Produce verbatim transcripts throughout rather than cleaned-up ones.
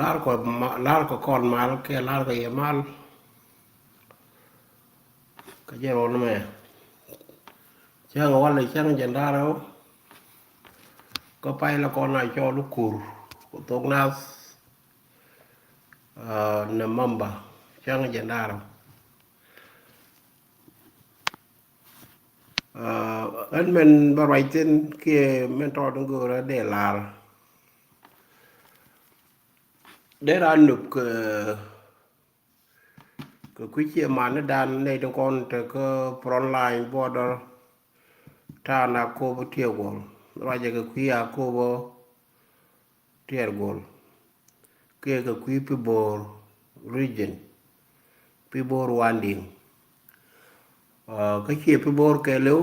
Lar kɔ ma-, lar kɔ kɔn mal kɛ lar kɔ yɛ mal. Kä jɛ rɔn mɛ. Cäŋ walɛ cäŋ jɛ ndarɛ wä. Kä pay la kɔn a cɔl kur kɔ thok nath. Aa, nɛ mamba cäŋ jɛ ndarɛ wä. Aa, ɛn mɛn bä ruac thin kiɛ mɛn tɔɔt in go̱o̱rä dee lar. Dee raan nöp kɛ, kɛ kui̱ ciɛ manidan nɛy tin kɔn te kä front line border. Ta̱a̱ na Akobo Tiɛɛr Guɔl. Ruacɛ kɛ kui̱ Akobo Tiɛɛr Guɔl. Kiɛ kɛ kui̱ Pibor region. Pibor wandiŋ. Aa, kä ciɛ Pibor kɛɛliw.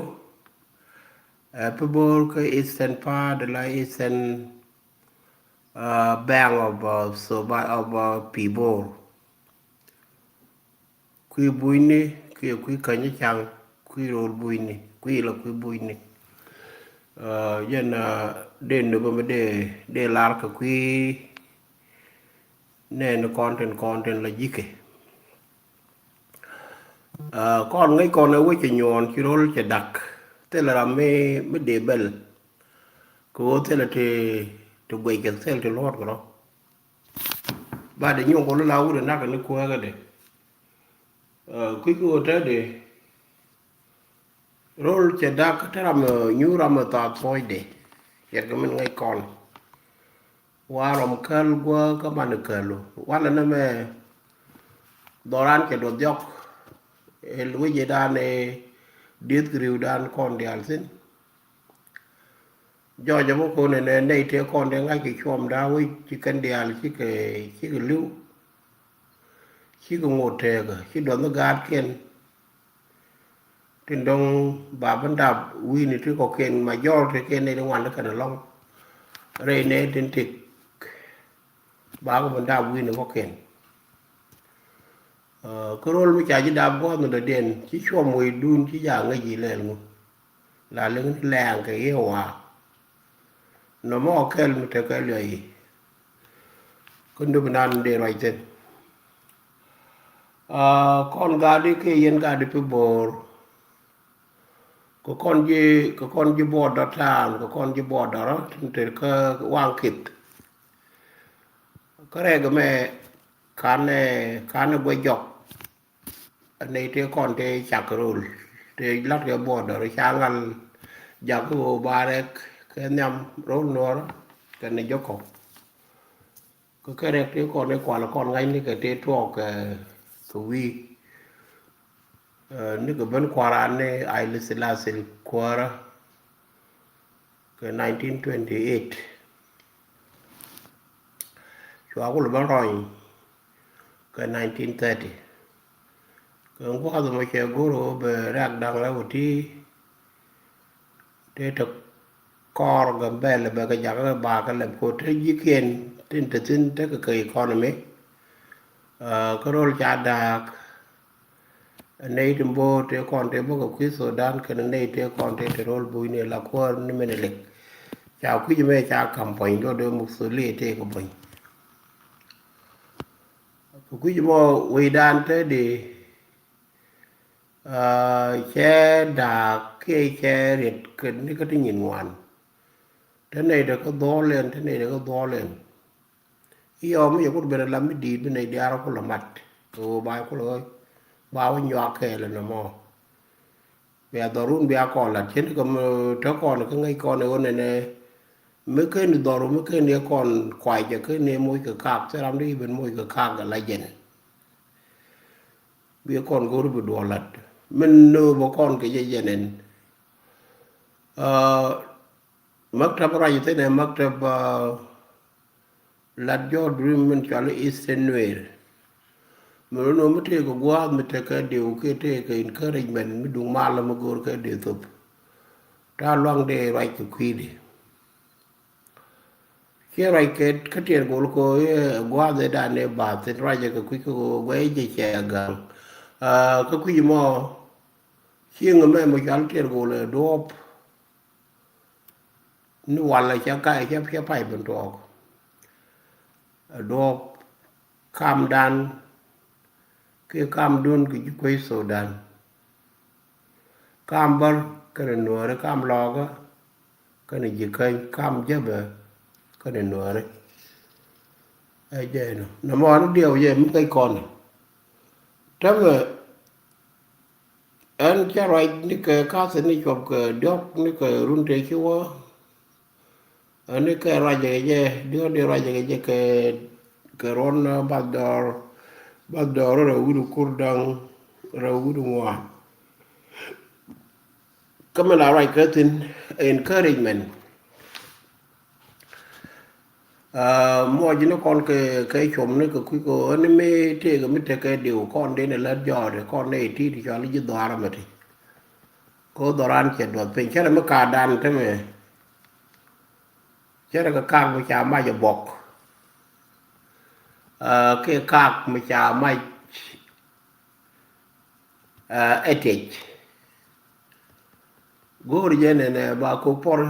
Aa, Pibor kä eastern part la eastern, aa, bank of, aa, Soba, of, aa, Pibor. Kui̱ Bunyni kiɛ kui̱ Käny Caŋ, kui̱ Rol Bunyni, kui̱ la kui̱ Bunyni. Aa, jɛn, aa, dee nöpä mi dee, dee lar kɛ kui̱ nɛɛni kɔn tin, kɔn tin la ji̱kɛ. Aa, kɔn ŋäc kɔn ɛ wec cɛ nyuɔɔn ci ro̱l cɛ dak. Thilɛ ram mi, mi dee bɛl. Kɛ ɣöö thilɛ ti, ti guɛc kɛ thil ti luɔt kɛ rɔ. Ba de nyuɔn kɔn la wut ɛ nak ni kuääkädɛ. Aa, kui̱ kɛ ɣöö te de. Ro̱l cɛ dak te ram, aa, nyuur ram ɛ thaat thuɔcdɛ. Cɛ kɛ min ŋäc kɔn. Wa rɔm käl guäk kä man kälu. Walɛ nɛ mɛ dhɔran cɛ duɔth jɔk. El wec idan ɛ dieth kɛ ri̱wdan kɔn diaal thi̱n. Jɔc ɛmɔ ko̱n ɛnɛ nɛy tëë kɔn tëë ŋa̱c kɛ cuɔmda wec ci kɛn diaal cikɛ, cikɛ li̱w. Cikɛ ŋot tëëkä, ci duɔth ni gaatkiɛn. Tin dɔ̱ŋ ba bi dap wi̱i̱ni ti kɔ̱kiɛn, majority kiɛn nɛy ti ŋuan ti kɛn ɛlɔ̱ŋ. Rɛy nɛy tin tik. Ba kɛ bi dap wi̱i̱ni kɔ̱kiɛn. Aa, kä ro̱l mi ca ji̱ dap gua̱a̱th mi dɔ̱diɛn, ci cuɔm wecdun, ci jaak ŋäc ji̱ lɛl ŋu. La liŋ ni lɛ̈ɛ̈ŋ kɛ yiëë wa̱a̱. Nɔmɔ kɛl mi tekɛ luɛy. Kä nöp inan dee ruac thi̱n. Aa, kɔn gaatdi kɛ yɛn gaatdi Pibor. Kɛ kɔn ji̱, kɛ kɔn ji̱ border town, kɛ kɔn ji̱ border, tin te kä waŋ kith. Kä rɛk ɛmɛ kanɛ, kanɛ guɛ jɔk. Nɛy tëë kɔn tëë cak ro̱l. Tëë la̱t kɛ border ca ŋal jak kä ɣöö ba rɛk kɛ nhiam ro̱l nuɔ̱ɔ̱r kɛnɛ jɔkɔ. Kä kɛ rɛk tëë kɔn i̱ kual kɔn ŋa̱cni kɛ tëë tuɔɔk kɛ, kɛ wi̱i̱. Ɛ, nikɛ ben kua̱ran ni Haile Selassie kuäärä kɛ nineteen twenty-eight. Cua kul ben rɔny kɛ nineteen thirty. Kɛ gua̱a̱th mɔ cɛ go̱r ɣöö bɛ rɛ̈k da̱ŋ rɛw ti. Tëë te kɔɔr Gambɛl bɛ kɛ jakä ba kɛ lɛp ko te ji̱kiɛn tin te thi̱n tekɛ kɛ economy. Ɛ, kä ro̱l ca da̱a̱k. Nɛy ti bo̱o̱r tëë kɔn tëë bä kɛ kui̱ Sudan kɛnɛ nɛy tëë kɔn tëë te ro̱l bucni la kuäär ni Menelik. Ca kui̱c mɛ ca ka̱m puɔ̱ny luɔt dee muk tholi tëë kɛ buɔ̱ny. Kɛ kui̱c mɔ wecdan te di, aa, cɛ da̱a̱k kiɛ cɛ riet kɛ ni kä ti nyin ŋuan. Te nɛy te kä dhuɔl ɛn, te nɛy te kä dhuɔl ɛn. Iɔ mi yɛ kut ben a lam mi di̱i̱t bi nɛy diaar a kul a mat. Kɛ ɣöö ba kulɛ ɣöö ba wä nyuak kɛɛl ɛn ɛmɔ. Bia dhɔrun bia kɔn lat cien kɛ mi te kɔn kä ŋäc kɔn ɛ ɣöö nɛnɛ. Mi ken dhɔru mi ken yɛ kɔn kuacɛ ken yɛ moc kɛ kak thil ram di ben moc kɛ kak a la jɛn. Bi kɔn go̱r bi duɔl lat. Min nöö bä kɔn kɛ jɛ jɛn ɛn. Aa, maktab ruac thin ɛ maktab, aa, lat jɔɔr durin min cual Eastern Nuer. Mi run mi tëëkɛ gua̱a̱th mi tekɛ diw kiɛ tëëkɛ encouragement mi duŋ mal mi go̱o̱r kɛ dee thop. Ta̱a̱ luaŋ dee ruac kɛ kui̱di. Ciɛ ruac kɛ kä tiɛɛr gol ko, ɛ, gua̱a̱th ɛ dan ɛ bath thin ruac ɛ kɛ kui̱ kɛ guɛ jɛ cɛ gaŋ. Aa, kä kui̱ mɔ, cieŋ mɛ mɔ cual tiɛɛr gol ɛ duɔɔp. Ni walɛ cɛ ka cɛ, cɛ pay ben tuɔɔk. Ɛ duɔɔp kamdan kiɛ kamdun kɛ ji̱ kuec Sudan. Kam bär kɛnɛ nuääri, kam lɔɔkä kɛnɛ ji̱ käny, kam jäpɛ kɛnɛ nuääri. Ɛ jɛ nɔ nɔmɔ ni diɛw jɛ mi kɛc kɔn. Tämɛ ɛn cɛ ruac ni kɛ ka̱th ni cuɔp kɛ diɔ̱k ni kɛ run tëë ci wä. Ɛn ni kɛ ruac kɛ jɛ diɔ̱k di ruac kɛ jɛ kɛ, kɛ ruɔn bath dɔɔr, bath dɔɔr rɛw wi̱du kur da̱ŋ rɛw wi̱du ŋuan. Kä mi la ruac kä thi̱n encouragement. Muɔc ni kɔn kɛ, kɛ com ni kɛ kui̱ kɛ ɣän mi tëëkɛ mi tekɛ diw kɔn den ɛ lät jɔɔdɛ kɔn nɛ iti ti cɔal ji̱ dhɔaar ɛmɛ ti. Kɛ ɣöö dhɔran cɛ duɔth piny cärɛ mi ka̱a̱dan tämɛ. Cärɛ kɛ kak mi ca mac ɛ buɔk. Kɛ kak mi ca mac ɛ tiec. Go̱o̱r jɛ nɛnɛ ba kok pɔr.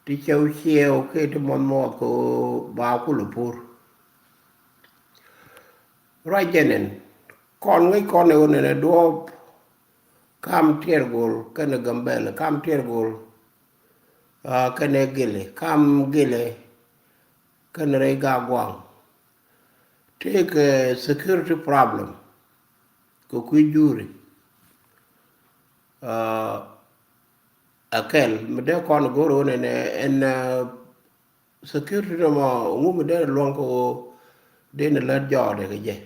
Ti cɛw ciɛw kɛ ti mɔth mɔth kɛ ba kul pur. Ruac jɛ nɛn kɔn ŋäc kɔn ɛ wä nɛnɛ duɔɔp. Kam tiɛɛr gol kɛnɛ Gambɛl, kam tiɛɛr gol kɛnɛ Gilɛ, kam Gilɛ kɛnɛ rɛy Gaaguaŋ. Tëëkɛ security problem kɛ kui̱ juri. Ɛ kɛl mi dee kɔn go̱r ɣöö nɛnɛ ɛn security nɔmɔ ŋu mi dee luɔ̱ŋ kɛ ɣöö dee ni lät jɔɔdɛ kɛ jɛ.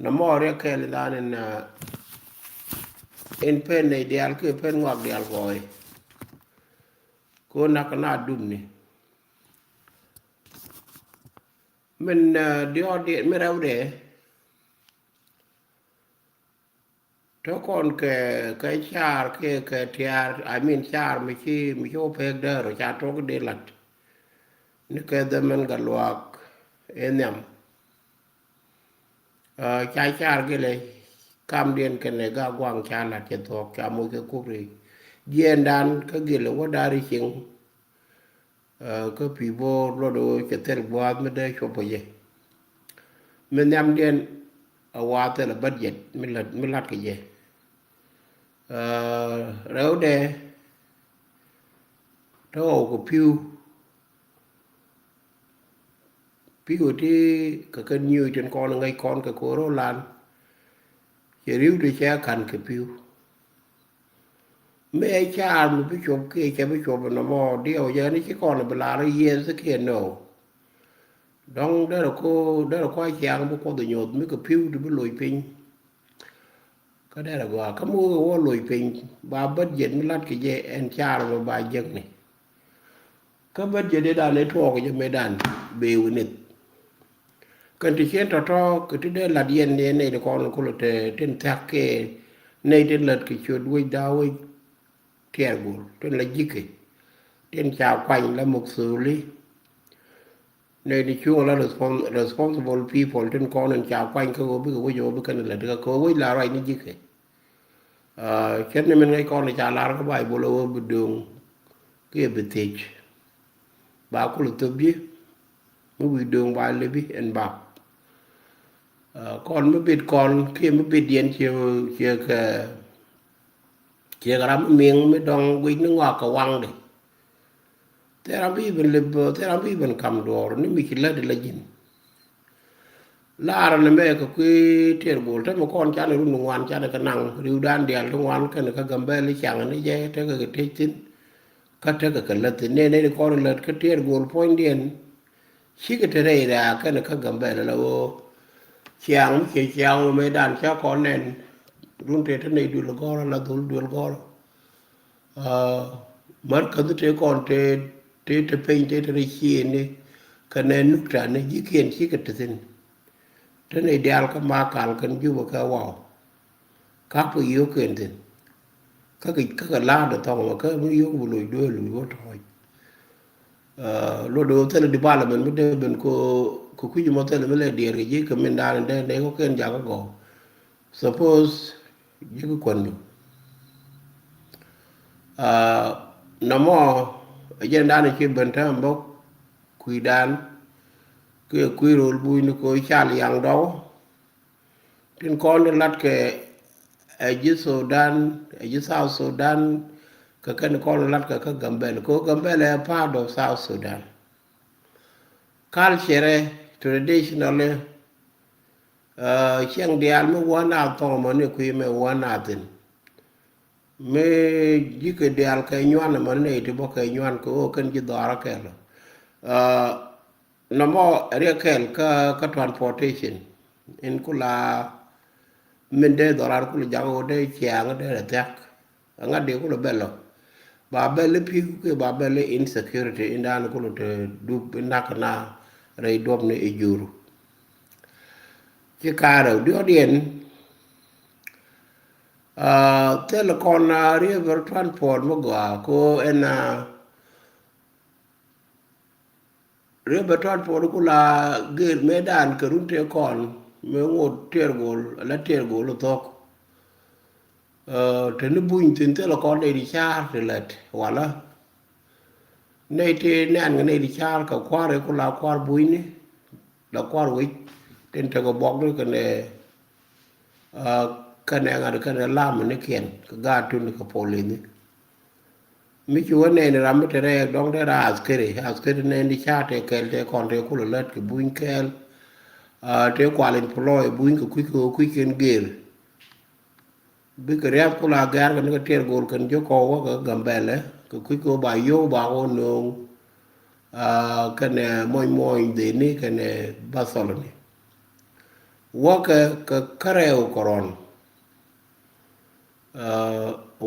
Nɔmɔ riɛk kɛl in dhan in in pen nɛy diaal kiɛ pen ŋɔak diaal gɔɔy. Kɛ ɣöö nak kɛ na dumni. Min diɔɔk di mi rɛwdɛ. Tɔ kɔn kɛ, kɛ car kiɛ kɛ tiaar, I mean car mi ci, mi ci wä pek däär ca tok di lat. Ni kɛ dhɛ mɛn Gatluak ɛ nhiam. Ca car Gilɛ kamdiɛn kɛnɛ Gaaguaŋ ca lat cɛ thuɔk ca moc kɛ kuk ri. Jiɛɛndan kä Gilɛ wä da̱r ri cieŋ. Kä pi̱i̱ bo̱o̱r luɔt ɣöö cɛ thil gua̱a̱th mi dee cuɔp kɛ jɛ. Mi nhiamdiɛn a wa thil a budget mi lat, mi lat kɛ jɛ. Rɛwdɛ tɔ̱ ɣɔw kɛ pi̱w. Pi̱w ti kɛ kɛ nyuuc tin kɔn ŋäc kɔn kɛ ko̱r ɣöö lan. Cɛ ri̱w ti cɛ ka̱n kɛ pi̱w. Mëë car mi bi cuɔp kiɛ cɛ bi cuɔp nɔmɔ diɛw jɛ ni ci kɔn bi lar yes kiɛ no. Dɔ̱ŋ derɛ ko, derɛ ko a ciaŋ bi Kuoth nyoth mi kɛ pi̱w ti bi loc piny. Kä derɛ gɔaa kä mi wä wä loc piny ba budget mi lat kɛ jɛ ɛn car mi ba jek ni. Kä budget di dan ɛ tuɔɔk jɛ mëë dan bee wi̱nith. Kɛn ti cien tɔ̱tɔ̱ kɛ ti dee lat yɛn ni nɛy ti kɔn kulɛ te tin thia̱k kɛ nɛy tin lät kɛ ciöt wec da̱a̱ wec. Tiɛɛr gol tin la ji̱kɛ tin ca kuany la muk tholi. Nɛy ti cuŋ la respon-, responsible people tin kɔn in ca kuany kä ɣöö bikɛ wec ɣöö bikɛn lät kä kɛ ɣöö wec la ruac ni ji̱kɛ. Cät ni min ŋäc kɔn ca lar kä Baibol ɣöö bi döŋ kiɛ bi thiec. Ba kulɛ thöp ji̱ mi wi̱i̱ döŋ ba lipi ɛn bak. Kɔn mi bit kɔn kiɛ mi bit diɛn ciɛ, ciɛ kɛ, ciɛ kɛ ram mi miŋ mi dɔŋ guic ni ŋɔak kɛ waŋdɛ. Thil ram bi ben lip, thil ram bi ben kam duɔɔr ni mi ci lät la ji̱n. Laarä ni mɛ kɛ kui̱ tiɛɛr gol tämɛ kɔn canɛ run ŋuan canɛ kɛ naŋ ri̱wdan diaal ti ŋuan kɛnɛ kä Gambɛl i̱ caŋ ni jɛ tekɛ kɛ tec thi̱n. Kä tekɛ kɛ lät thi̱n nɛn nɛn kɔn lät kä tiɛɛr gol puɔ̱nydiɛn. Cikɛ te rɛy raa kɛnɛ kä Gambɛl la ɣöö ciaŋ mi ciɛ ciaŋ mi mëëdan cä kɔn nɛn. Run tëë te nɛy duël gɔ̱rä la dhol duël gɔ̱rä. Mär käth tëë kɔn tëë, tëë te peny tëë te rɛy ciëëni. Kɛnɛ nukta ni ji̱kiɛn cikɛ te thi̱n. Te nɛy diaal kä Makal kɛn Jubɛ kɛ waw. Kak pek yio̱o̱k kɛn thi̱n. Kä kɛ, kä kɛ la̱a̱t ɛ thɔŋ mɛ kä mi yio̱o̱k bi loc duee loc wä tɔ̱ɔ̱c. Luɔt do̱o̱k thilɛ development mi dee ben ko, kɛ kui̱c mɔ thilɛ mi lɛ diɛɛr kɛ ji̱ kɛ min da̱a̱n in dee nɛy kɔ̱kiɛn jakä gɔw. Suppose ji̱ ki kuändun. Nɔmɔ ɛ jɛn da̱a̱n in ci ben tääm bä. kui̱dan, kiɛ kui̱ ro̱l bunyni kɛ ɣöö cal yaŋ dɔw. Tin kɔn in lat kɛ ɛ ji̱ Sudan, ɛ ji̱ South Sudan, kɛ kɛn kɔn in lat kɛ kä Gambɛl. Kɛ ɣöö Gambɛl ɛ part of South Sudan. Culture, traditionally, cieŋ diaal mi wä naath thɔŋ mɔ ni kui̱ mɛ wä naath thin. Mi ji̱ kɛ diaal kɛ nyuan mɔ ni nɛy ti bä kɛ nyuan kɛ ɣöö kɛn ji̱ dhɔaarä kɛl. Nɔmɔ riɛk kɛl kä, kä transportation. In kula min dee dhɔran kula jak ɣöö dee ciaŋ dee rɛ thiak. Ŋa̱t dee kula bɛl lɔ. Ba bɛl i̱ pi̱i̱k kiɛ ba bɛl i̱ insecurity in dan kula te dup in nak na rɛy duɔp ni i̱ jur. Ci kaarɛ diɔt yɛn. Thil kɔn river transport mi gɔaa ko ɛn river transport kula gër mëë dan kɛ run tëë kɔn mëë ŋot tiɛɛr gol ala tiɛɛr gol thok. Te ni buny thin thil kɔn nɛy ti ca̱a̱r ti lɛt wala nɛy ti nɛn kɛ nɛy ti ca̱a̱r kɛ kua̱r kula kua̱r bunyni la kua̱r wec tin tekɛ buɔkni kɛnɛ kɛnɛ ŋa̱t kɛnɛ lam ni kiɛn kɛ gaat tuni kɛ polini. Mi ci wä nɛn ram mi te rɛɛk dɔŋ te ra askeri, askeri nɛn ti ca te kɛl te kɔn te kulɛ lät kɛ buny kɛɛl. Te kual employ buny kɛ kui̱ kɛ kui̱ kɛn gër. Bikɛ riath kula gɛr kɛn kɛ tiɛɛr gol kɛn jɛ kɔ wä kɛ Gambɛlɛ kɛ kui̱ kɛ ba yo̱w ba wä no̱o̱ŋ. Kɛnɛ muɔny muɔny dheni kɛnɛ batholni wä kɛ kɛ kärɛw kɛ rɔn.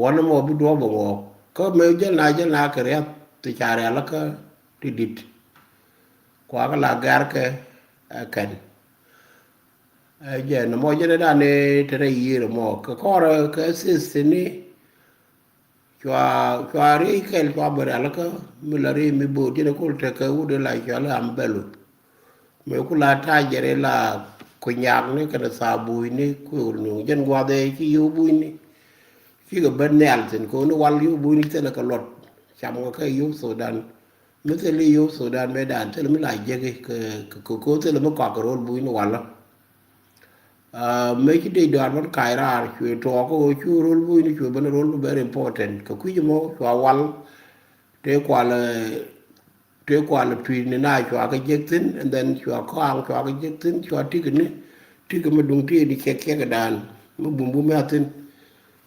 Wanɛ mɔ bi duɔ̱ɔ̱p bɛ ŋɔɔk kä mëë jäl na jäl na kɛ riath ti ca rialikä ti dit. Kuakä la gɛr kɛ ɛ kɛn. Ɛ jɛ nɔmɔ jɛn ɛ dan ni te rɛy yiër ɛmɔ kɛ kɔrɛ kɛ assist ni. Cua, cua riey kɛl cua bɛ rialikä mi la riey mi bo̱o̱t jɛn ɛ kul tekɛ wut ila cua li am bɛlu. Mëë kula ta̱a̱ jɛn ila kunyak ni kɛnɛ thabuuc ni kuël nuŋ jɛn gua̱dhɛ ci yo̱o̱ buuc ni. Cikɛ ben nhial thin ko̱ni wal yo̱o̱ buuc ni thilɛ kɛ luɔt. Cam kɛ kɛ yo̱o̱ Sudan. Mi thil i̱ yo̱o̱ Sudan mëë dan thil mi la jeki kɛ kɛ ko̱ thil mi kɔak kɛ ro̱l buuc ni walä. Mëë ci dec dɔaar bän kac raar cuɛ tuɔɔk kä ɣöö cu ro̱l buɔ̱nyni cuɛ ben ro̱l very important kɛ kui̱c mɔ cua wal. Tëë kual tëë kual tui̱c ni na cua kɛ jek thi̱n and then cua kɔaŋ cua kɛ jek thi̱n cua ti̱k ni ti̱k mi duŋ ti̱i̱t ni ciɛk ciɛk dan mi bum bum ya thi̱n.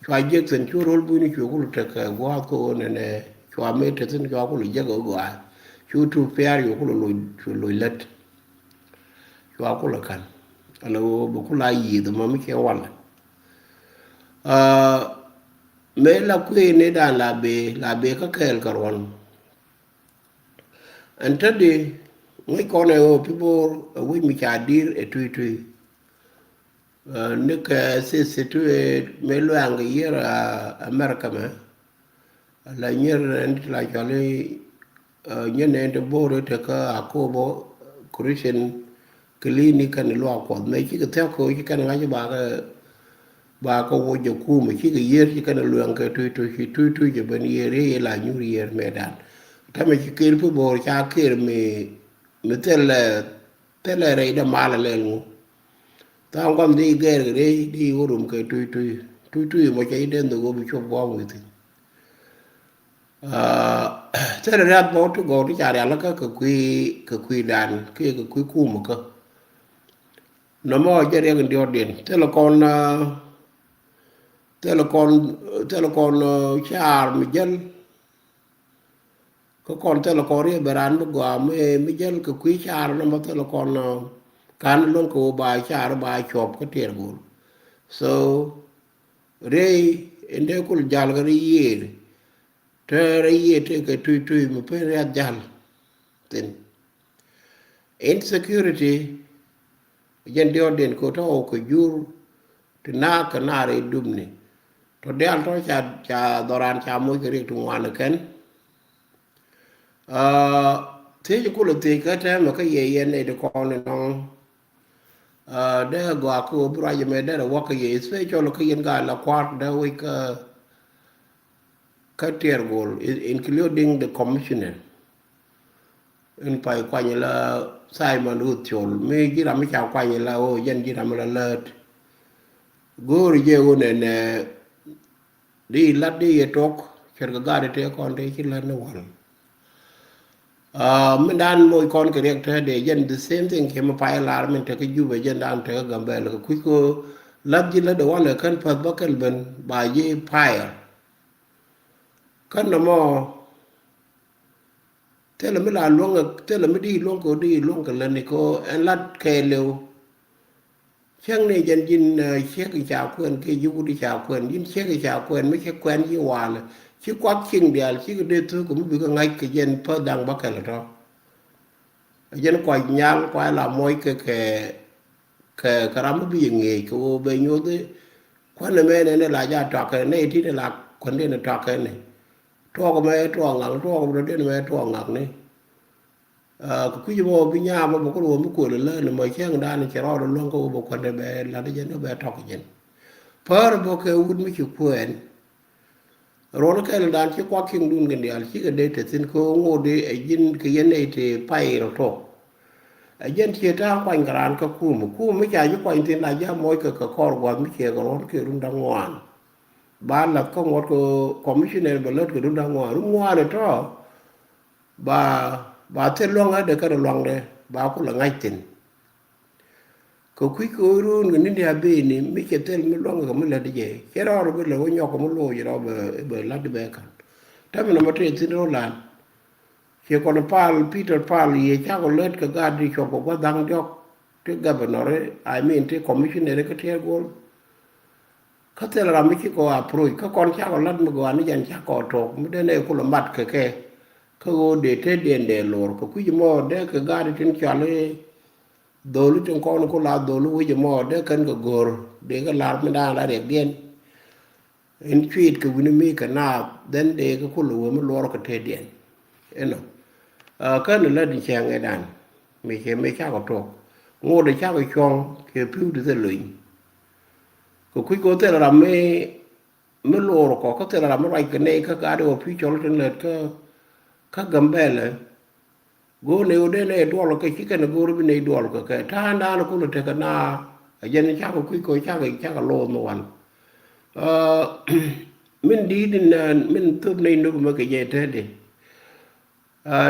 Cua jek thi̱n cu ro̱l buɔ̱nyni cuɛ kul tek kɛ gua̱a̱th kä ɣöö nɛnɛ cua mëë te thi̱n cua kul jek ɣöö gɔaa cu tup piaar cuɛ kul loc lät. Cua kulɛ ka̱n ala ɣöö bi kula yiëëth ɛmɔ mi ciɛ walɛ. Mëë la kuëëni dan la bee la bee kä kɛɛl kɛ ruɔ̱n. Ɛn tädi ŋäc kɔn ɛ ɣöö pi bo̱o̱r ɛ wec mi ca di̱r ɛ tui tui. Ni kɛ thithi tui mëë luaŋ kɛ yiër America mɛ. La nyier nɛn ti la cɔli nyier nɛn ti bo̱o̱ri tekä Akobo Christian clinic kɛn luaak Kuɔth mɛ cikɛ thiak kɛ ci kɛn ŋa̱c bakɛ bakɛ woc jɛ kumɛ cikɛ yier ci kɛn luɛŋ kɛ tui tui ci tui tui jɛ ben yier i̱ la nyur yier mɛ dan. Tämɛ ci ker pi bo̱o̱r ca ker mi mi thilɛ thilɛ rɛy dɛ mal alɛl ŋu. Tha̱a̱ŋ guam di gɛɛr kɛ rɛy di wä rum kɛ tui tui tui tui mɔ cɛ ci den dhok wä bi cuɔp guam wi̱thin. Thilɛ riath bä ti gɔw ti ca rialikä kɛ kui̱ kɛ kui̱dan kiɛ kɛ kui̱ kumä kä. Nɔmɔ jɛ riɛk in diɔt diɛn thilɛ kɔn thilɛ kɔn thilɛ kɔn caar mi jäl. Kä kɔn thilɛ kɔn riɛk bɛ raan mi gɔaa mi mi jäl kɛ kui̱ caar nɔmɔ thilɛ kɔn kan luäŋ kɛ wä ba caar ba cuɔp kä tiɛɛr go̱o̱l. So rɛy in dee kul jal kɛ rɛy yiëër. Te rɛy yiëë tekɛ tui tui mi pen riath jal thin. Insecurity jɛn diɔt diɛn kɛ tɔ̱ kɛ jur ti naak kɛ naar i̱ dupni. Tɔ̱ diaal tɔ̱ ca ca dhɔran ca moc kɛ riɛk ti ŋuan kɛn. Thiec kulɛ thiec kä tɛmɛ kä yɛ yɛn nɛy ti kɔn inɔŋ. Dee gɔaa kä ɣöö bi ruac ɛmɛ derɛ wäk kä yɛ especially kä yɛn gaa la kua̱r dee wec kä kä tiɛɛr go̱o̱l including the commissioner. In pay kuany la Simon Ruth Col mi ji̱ ram mi ca kuany la o jɛn ji̱ ram mi la lät. Go̱o̱ri jɛ wun ɛn di lat di yɛ tok cɛr kɛ gat di tëë kɔn tëë ci lät ni wal. Min dan moc kɔn kɛ riɛk tëë dee jɛn the same thing kɛ mi pay lar min tëë kä Jubɛ jɛn dan tëë kä Gambɛl kɛ kui̱ kɛ lat ji̱ lät dee wanɛ kän päth bä kɛl ben ba ji̱ pay. Kän nɔmɔ Thilɛ mi la luäŋ, thilɛ mi di luäŋ kɛ, di luäŋ kɛ lätni kɛ ɛn lat kɛɛliw. Cäŋ ni jɛn ji̱n ciek i̱ ca kuɛn kiɛ ji̱ wut i̱ ca kuɛn, ji̱n ciek i̱ ca kuɛn mi cɛ kuɛn ji̱ walɛ ci kuak cieŋ diaal cikɛ dee thuk kɛ mi bikɛ ŋa̱c kɛ jɛn päth da̱ŋ bäkɛl tɔ. Jɛn kuac nyal kuac la muɔc kɛ kɛ kɛ kɛ ram mi bi ŋi̱eec kɛ ɣöö bɛ nyoth i̱ kuän ɛmɛ nɛn i̱ la ja tuak kɛ nɛy ti ni la kuän den i̱ tuak kɛ ni. Tuɔɔk mɛ tuɔɔk ŋak, tuɔɔk mɛ den mɛ tuɔɔk ŋak ni. Kɛ kui̱c mɔ bi nyaam mɔ bɛ kɛ ruɔ̱m mi kuël lä ni mɔ cäŋ dan cɛ rɔɔd luäŋ kä wä bɛ kuändɛ bɛ lat jɛn bɛ tɔk jɛn. Pär bä kɛ wut mi ci kuɛɛn. Ruɔn kɛl dan ci kuak kiŋ dun kɛ diaal cikɛ dee te thin kä ŋot di ɛ ji̱n kɛ yɛn nɛy te pay rɔ tuɔk. Ɛ jɛn ciɛ ta̱a̱ kuany kɛ raan kä kum kum mi ca ji̱ kuany thin la ja̱ moc kɛ kɛ kɔr gua̱th mi ciɛ kɛ ruɔn kɛ run da̱ŋ ŋuan. Ba lath kä ŋuɔt kɛ commissioner bɛ lät kɛ run da̱ŋ ŋuan, run ŋuan ɛ tɔ. Ba, ba thil luaŋ ɛ dee kɛn luaŋdɛ ba kulɛ ŋa̱c thi̱n. Kɛ kui̱ kɛ ɣöö ruun kɛ ni̱n diaal beni mi cɛ thil mi luaŋ kɛ mi lät jɛ cɛ rɔɔr bi lɛ wä nyɔk kɛ mi loc rɔ bɛ, bɛ la̱t bɛ ka̱n. Tɛmɛ nɔmɔ tëë thi̱n rɔ lan. Ciɛ kɔn pal Peter Pal yɛ cakɔ lät kɛ gat di cuɔp kɛ gua̱th da̱ŋ diɔ̱k ti governor, I mean ti commissioner kä tiɛɛr go̱o̱l. Kä thil ram mi ci kɔ approach kä kɔn cakɔ lat mi gɔaa ni jɛn cakɔ tok mi den ɛ kulɛ mat kɛ kɛ. Kä ɣöö dee te diɛn dee lor kɛ kui̱c mɔ dee kɛ gaat tin cɔal i̱ dholi tin kɔn ku la dholi wi̱c mɔ dee kɛn kɛ go̱o̱r dee kɛ lar mi daan la riɛk diɛn. In cuiit kɛ wi̱ni mi kɛ naath then dee kɛ kulɛ wee mi luɔr kɛ te diɛn. Inɔ. Kän lät in cɛŋ ɛ dan mi cɛ mi cakɔ tok ŋot ɛ cakɔ cuɔ̱ŋ kɛ pi̱w di thil lony. Kɛ kui̱ kɛ thil ram mi, mi loor kɔ kä thil ram mi ruac kɛ nɛy kä gat ɛ wä pi̱w cɔl tin lät kä, kä Gambɛlɛ. Go̱o̱r nɛy wä dee nɛy duɔl kɛ ci kɛn go̱o̱r bi nɛy duɔl kɛ kɛ ta̱a̱ naan kulɛ tekɛ na. A jɛn cakɔ kui̱ kɔ cakɔ, cakɔ loor mi wal. Min di̱i̱t in min thop nɛy nop mɛ kɛ jɛ te di.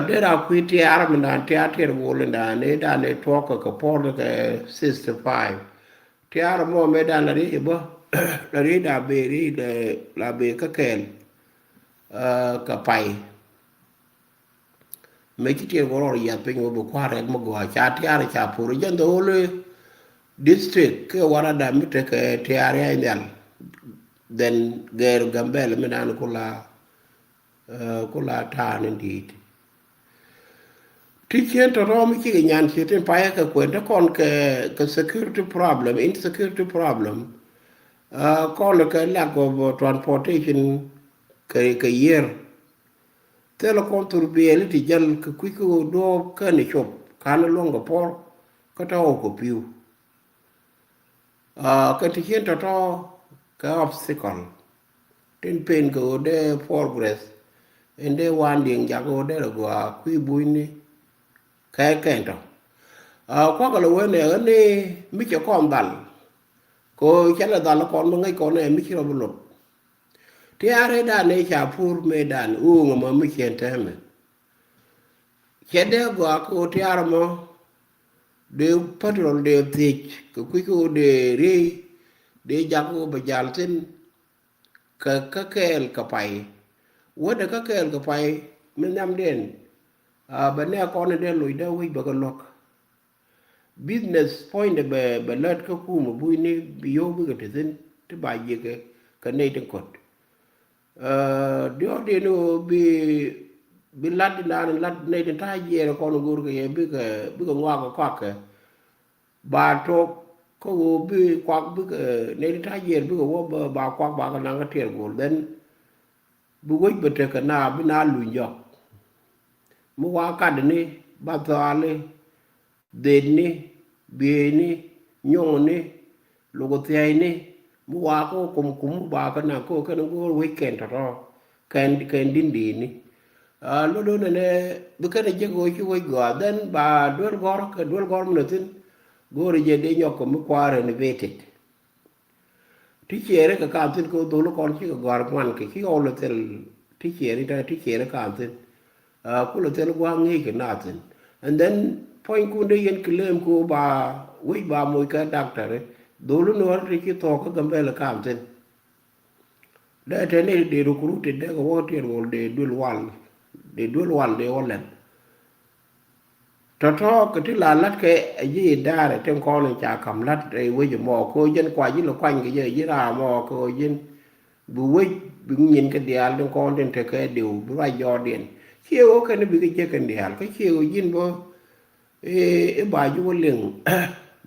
Dee ra kui̱ tiaar mi dan tiaar tiɛɛr wol in dan i̱ dan i̱ tuɔɔk kɛ kɛ puɔr kɛ sixty five. Tiaar mɔ mɛ dan la ri̱i̱c bä la ri̱i̱c da bee ri̱i̱c la bee kä kɛɛl. Kɛ pay mëë ci tiɛɛr wä rɔɔr yiath piny wä bi kua̱r rɛk mi gɔaa ca tiaar ca pur jɛn the whole district kɛ warada mi tekɛ tiaar ya nhial. Then gɛɛr Gambɛl mi dan kula kula ta̱a̱ ni di̱i̱t. Ti cien tɔ̱tɔ̱ mi cikɛ nyan ciet tin payɛ kɛ kuɛn te kɔn kɛ, kɛ security problem, insecurity problem. Kɔn kɛ lack of transportation kɛ, kɛ yier. Thilɛ kɔn thur biɛli ti jäl kɛ kui̱ kɛ duɔɔp kɛn cop kan luɔ̱ŋ kɛ puɔr kä tɔ̱ kɛ pi̱w. Kɛ ti cien tɔ̱tɔ̱ kɛ obstacle tin pen kɛ ɣöö dee progress in dee wan diɛŋ jak ɣöö dee rɛ gɔaa kui̱ bunyni kɛ kɛn tɔ̱. Kuakɛ lɛ wen ɛ ɣän ni mi cɛ kɔn dhal kɛ ɣöö cɛ lɛ dhal kɔn mi ŋäc kɔn ɛ mi ci rɔ bi lot. Tiaar ëëdan ëë ca pur mëëdan ɣööŋ ɛmɔ mi ciɛn tɛmɛ. Cɛ dee gɔaa kä ɣöö tiaar ɛmɔ dee patrol dee thiec kɛ kui̱ kä ɣöö dee riey dee jak ɣöö bɛ jal thi̱n. Kɛ kä kɛɛl kɛ pay wädɛ kä kɛɛl kɛ pay mi nhiamdiɛn. Bɛ nɛɛk kɔn in dee loc dee wec bɛ kɛ luäk. Business puɔ̱nydɛ bɛ, bɛ lät kä kumɛ bucni bi yio̱w bikɛ te thi̱n ti ba jiäkɛ kɛ nɛy tin kɔ̱t. Diɔ̱ɔ̱kdiɛn ni ɣöö bi, bi lat in daan lat nɛy tin ta̱a̱ jiɛɛr kɔn go̱o̱rkɛ yɛ bikɛ, bikɛ ŋɔak kɛ kɔakɛ. Ba tok kä ɣöö bi kuak bikɛ nɛy tin ta̱a̱ jiɛɛr bikɛ wä ba kuak ba kɛ naŋ kä tiɛɛr go̱o̱r then. Bi wec bɛ tekɛ na bi na luny jɔk. Mi wa katdɛ ni ba thɔaali. Dhetni, bieyni, nyuŋni, luk thia̱cni, mi wakä kum kum mi bakä na kä kɛn go̱o̱r wec kɛn tɔ̱tɔ̱ kɛn, kɛn di̱n di̱i̱ni. Luɔt do̱n ɛnɛ bi kɛn ɛ jek ɣöö ci wec gɔaa, then ba duel gɔ̱r kɛ duel gɔ̱r mi nɔ thi̱n. Go̱o̱rɛ jɛ dee nyɔk kɛ mi kua̱r renovated. Ti ciɛɛri kɛ ka̱n thi̱n kɛ dhol kɔn cikɛ gɔ̱a̱r ŋuan kɛ ci ɣɔw lɛ thil ti ciɛɛri tɛ ti ciɛɛri ka̱n thi̱n. Ku lɛ thil gua̱a̱k ŋi̱i̱c kɛ na thi̱n. And then puɔ̱nykun dee yɛn claim ku ba wec ba moc kɛ daktari. Dhol ni wär ti ci thɔɔk kä Gambɛl ka̱n thi̱n. Dee tɛn ni dee recruited dee kɛ wä tiɛɛr ŋol dee duel wal. Dee duel wal dee wä lɛn. Tɔ̱tɔ̱ kɛ ti la la̱t kɛ ɛ ji̱ idaarɛ tin kɔn in ca ka̱m la̱t ɛ wec ɛmɔ kɛ ɣöö jɛn kua ji̱ lɛ kuany kɛ jɛ ji̱ raam ɛmɔ kɛ ɣöö ji̱n bi wec bi nyin kɛ diaal tin kɔn tin tekɛ diw bi ruac jɔɔdiɛn. Ciɛ ɣöö kɛn bi kɛ jiäk kɛn diaal kä ciɛ ɣöö ji̱n bä i̱ ba ji̱ wä liŋ.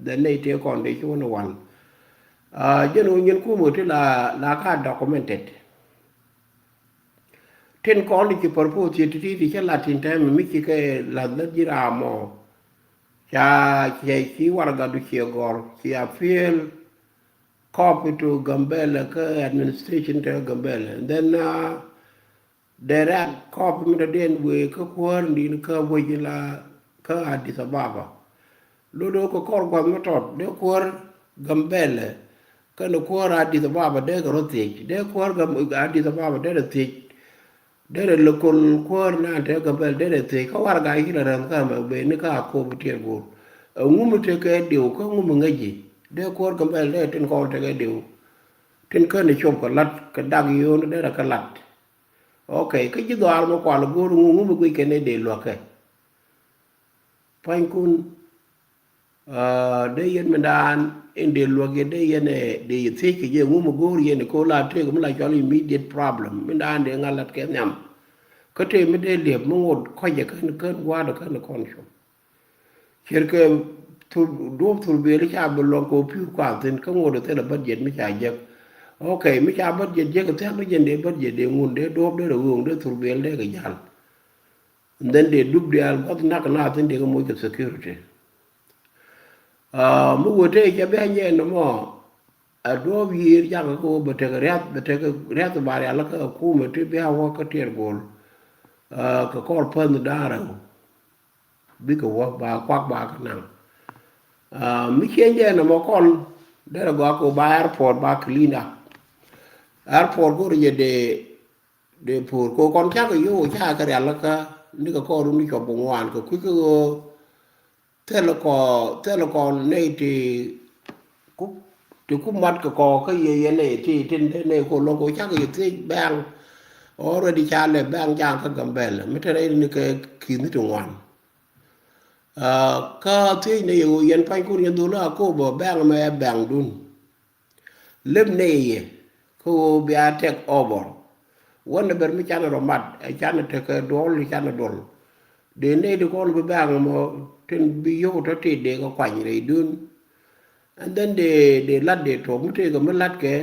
Dhɛ nɛy tëë kɔn dee ci wä ni wal. Jɛn ɣöö nyin kumä ti la la ka documented. Tin kɔn ti ci propose ti ti ti cä lat tin tɛmɛ mi ci kɛ lath lath ji̱ raam ɔ. Ca cɛ ci waragadu ciɛ gɔr ci a fiel copy to Gambɛlɛ kä administration te Gambɛlɛ. And then direct copy mi dɔ̱diɛn wëë kä kuäär din kä wec la kä Addis Ababa. Lot ɣöö kɛ kɔr gua̱th mi tɔt dee kuäär Gambɛlɛ kɛnɛ kuäär Addis Ababa dee kɛ rɔ thiec dee kuäär Addis Ababa dee rɔ thiec. Derɛ local kuäär nan te Gambɛl derɛ thiec kä warɛga i̱ ci la rɛm kä mɛ ben ni kä Akobo tiɛɛr go̱o̱r. Ɛŋu mi tekɛ diw kä ŋu mi ŋäci dee kuäär Gambɛl dee tin kɔn tekɛ diw. Tin kän i̱ cop kɛ lat kɛ dak yio̱o̱n derɛ kɛ lat. Ok, kä ji̱ dhɔaar mɛ kual go̱o̱r ŋu ŋu mi guic kɛn i̱ dee luäkɛ. Pua̱nykun dee yɛn mindan in dee luäk yɛ dee yɛn ɛ dee yɛ thiec kɛ jɛ ŋu mi go̱o̱r yɛn ko la tëëk mi la cɔl immediate problem mindan dee ŋa̱l lat kɛ nhiam. Kä tëë mi dee liep mi ŋot kɔcɛ kän kän gua̱a̱dɛ kän kɔn cuɔp. Ciɛr kɛ duɔ̱p thurbiɛl ca bi luɔ̱ŋ kɛ pi̱w kuath thi̱n kä ŋot ɛ thilɛ budget mi ca jek. Ok, mi ca budget jek thiak ni jɛn dee budget dee ŋun dee duɔ̱p dee rɛ ɣööŋ dee thurbiɛl dee kɛ jal. And then dee dup diaal gua̱th nak na thi̱n dee kɛ moc kɛ security. Mi wee tëë cɛ bia nyɛ nɔmɔ a duɔ̱ɔ̱p yiëër jakä kä wä bɛ tekɛ riath bɛ tekɛ riath ba rial kä kumɛ ti bia wä kä tiɛɛr go̱o̱l. Kɛ kɔr pänh da̱a̱n rɛw bikɛ wä ba kuak ba kä naŋ. Mi ciɛ nyɛ nɔmɔ kɔn derɛ gɔak kɛ wä ba airport ba clean up. Airport go̱rɛ jɛ dee dee po̱o̱r kɛ kɔn cakɛ yo̱o̱ ca kɛ rial kä nikɛ kɔn run ni cuɔp bɛ ŋuan kɛ kui̱ kä ɣöö thilɛ kɔ thilɛ kɔ nɛy ti ku ti ku mat kɛ kɔ kä yɛ yɛ nɛy ti tin dee nɛy kɔ lo̱ŋ kɛ cakɛ yɛ thiec bɛŋ. Already ca lɛ bɛŋ jaŋ kä Gambɛl mi te rɛy ni kɛ ki̱n ti ŋuan. Kä thiec nɛy yɛ ɣöö yɛn pa̱nykun yɛn dhol a kobä bɛŋ mɛ bɛŋdun. Lep nɛy yɛ kä ɣöö bia take over. Wän ɛ ber mi canɛ rɔ mat ɛ canɛ tekɛ duɔl canɛ duɔl. Dee nɛy ti kɔn bi bɛ̈ŋ mɔ tin bi yio̱w tɔ ti dee kɛ kuany rɛydun. And then dee dee lat dee tuɔɔk mi tëëkɛ mi latkɛ.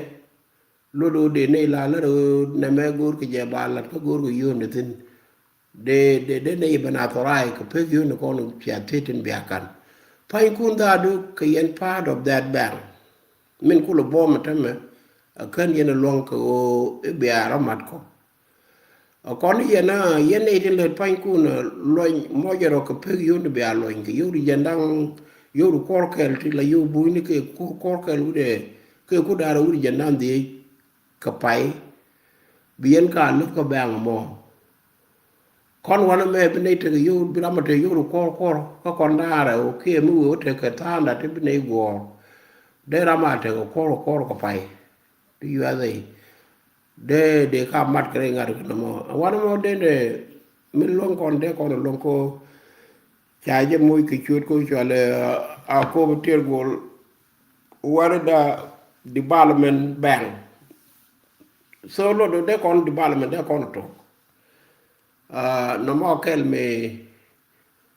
Lot ɣöö dee nɛy la lät ɣöö nɛmɛ go̱o̱rkɛ jɛ ba lat kä go̱o̱rkɛ yio̱w ni thi̱n. Dee dee dee nɛy ben a thɔraay kɛ pek yio̱w ni kɔn cia thiec tin bia kan. Pa̱nykun dhaadu kɛ yɛn part of that bank. Min kulɛ buɔ̱m ɛ tämɛ a kän yɛn ɛ luɔ̱ŋ kɛ ɣöö i̱ bia rɔ mat kɔ. A kɔn yɛn a yɛn nɛy tin lät pa̱nykun a luɔny mɔcɛ rɔ kɛ pek yio̱w ni bia luɔny kɛ yio̱w di jɛn da̱ŋ yio̱w di kuɔr kɛl ti la yio̱w bunyni kɛ kuɔr kɛl wudɛ kɛ ku da̱rɛ wudi jɛn da̱ŋ dhiec. Kɛ pay bi yɛn ka luk kä bɛ̈ŋ mɔ. Kɔn wanɛ mɛ bi nɛy tekɛ yio̱w bi ram a tekɛ yio̱w di kuɔr kuɔr kä kɔn da̱a̱rɛ wä kiɛ mi wee wä tekɛ tha̱a̱ŋda ti bi nɛy guɔ̱ɔ̱r. Dee ram a tekɛ kuɔr kuɔr kɛ pay ti yuath ɛ. Dee dee ka mat kɛ rɛy ŋa̱t kɛ nɔmɔ wanɛ mɔ dee dee mi luɔ̱ŋ kɔn dee kɔn luɔ̱ŋ ko. Ca jɛ moc kɛ ciöt ko cualɛ a kop tier gol. Warda development bank. So lot dee kɔn development dee kɔn tok. Nɔmɔ kɛl mi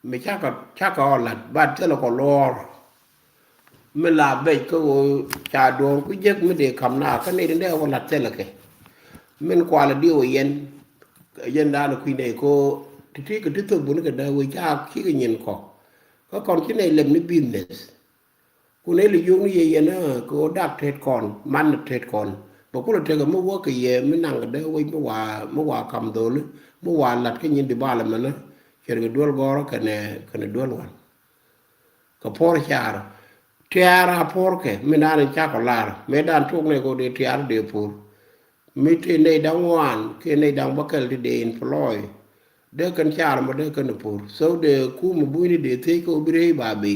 mi cakɛ cakɛ ɔ lat bat thilɛ kɔ luɔɔr. Mi la bec kä ɣöö ca duɔ̱ɔ̱r ku jek mi dee ka̱m na kä nɛy tin dee wä lat thilɛ kɛ. Min kualɛ diw ɛ yɛn yɛn daanɛ kui̱ nɛy ko ti ti kɛ ti thok buni kɛ dee wee ca kikɛ nyin kɔ. Kä kɔn ci nɛy lɛp ni business. Kun ëë li yio̱w ni yɛ yɛn ɛ kɛ ɣöö dak tet kɔn man tet kɔn. Kɛ kulɛ tekɛ mi wäk kɛ yɛ mi naŋ kɛ dee wec mi wa, mi wa kam dholi, mi wa lat kä nyin development ni, cɛ kɛ duel gɔrä kɛnɛ, kɛnɛ duel wan. Kɛ puɔr car, tiaar a puɔr kɛ, mi naan in cakɔ lar, mi dan tuɔk nɛ kɛ dee tiaar dee pur. Mi ti nɛy daŋ wan, kiɛ nɛy daŋ bäkɛl ti dee employ. Dee kɛn car mɔ dee kɛn pur. So dee kum buny ni dee thiec kɛ wä bi rɛy ba bi.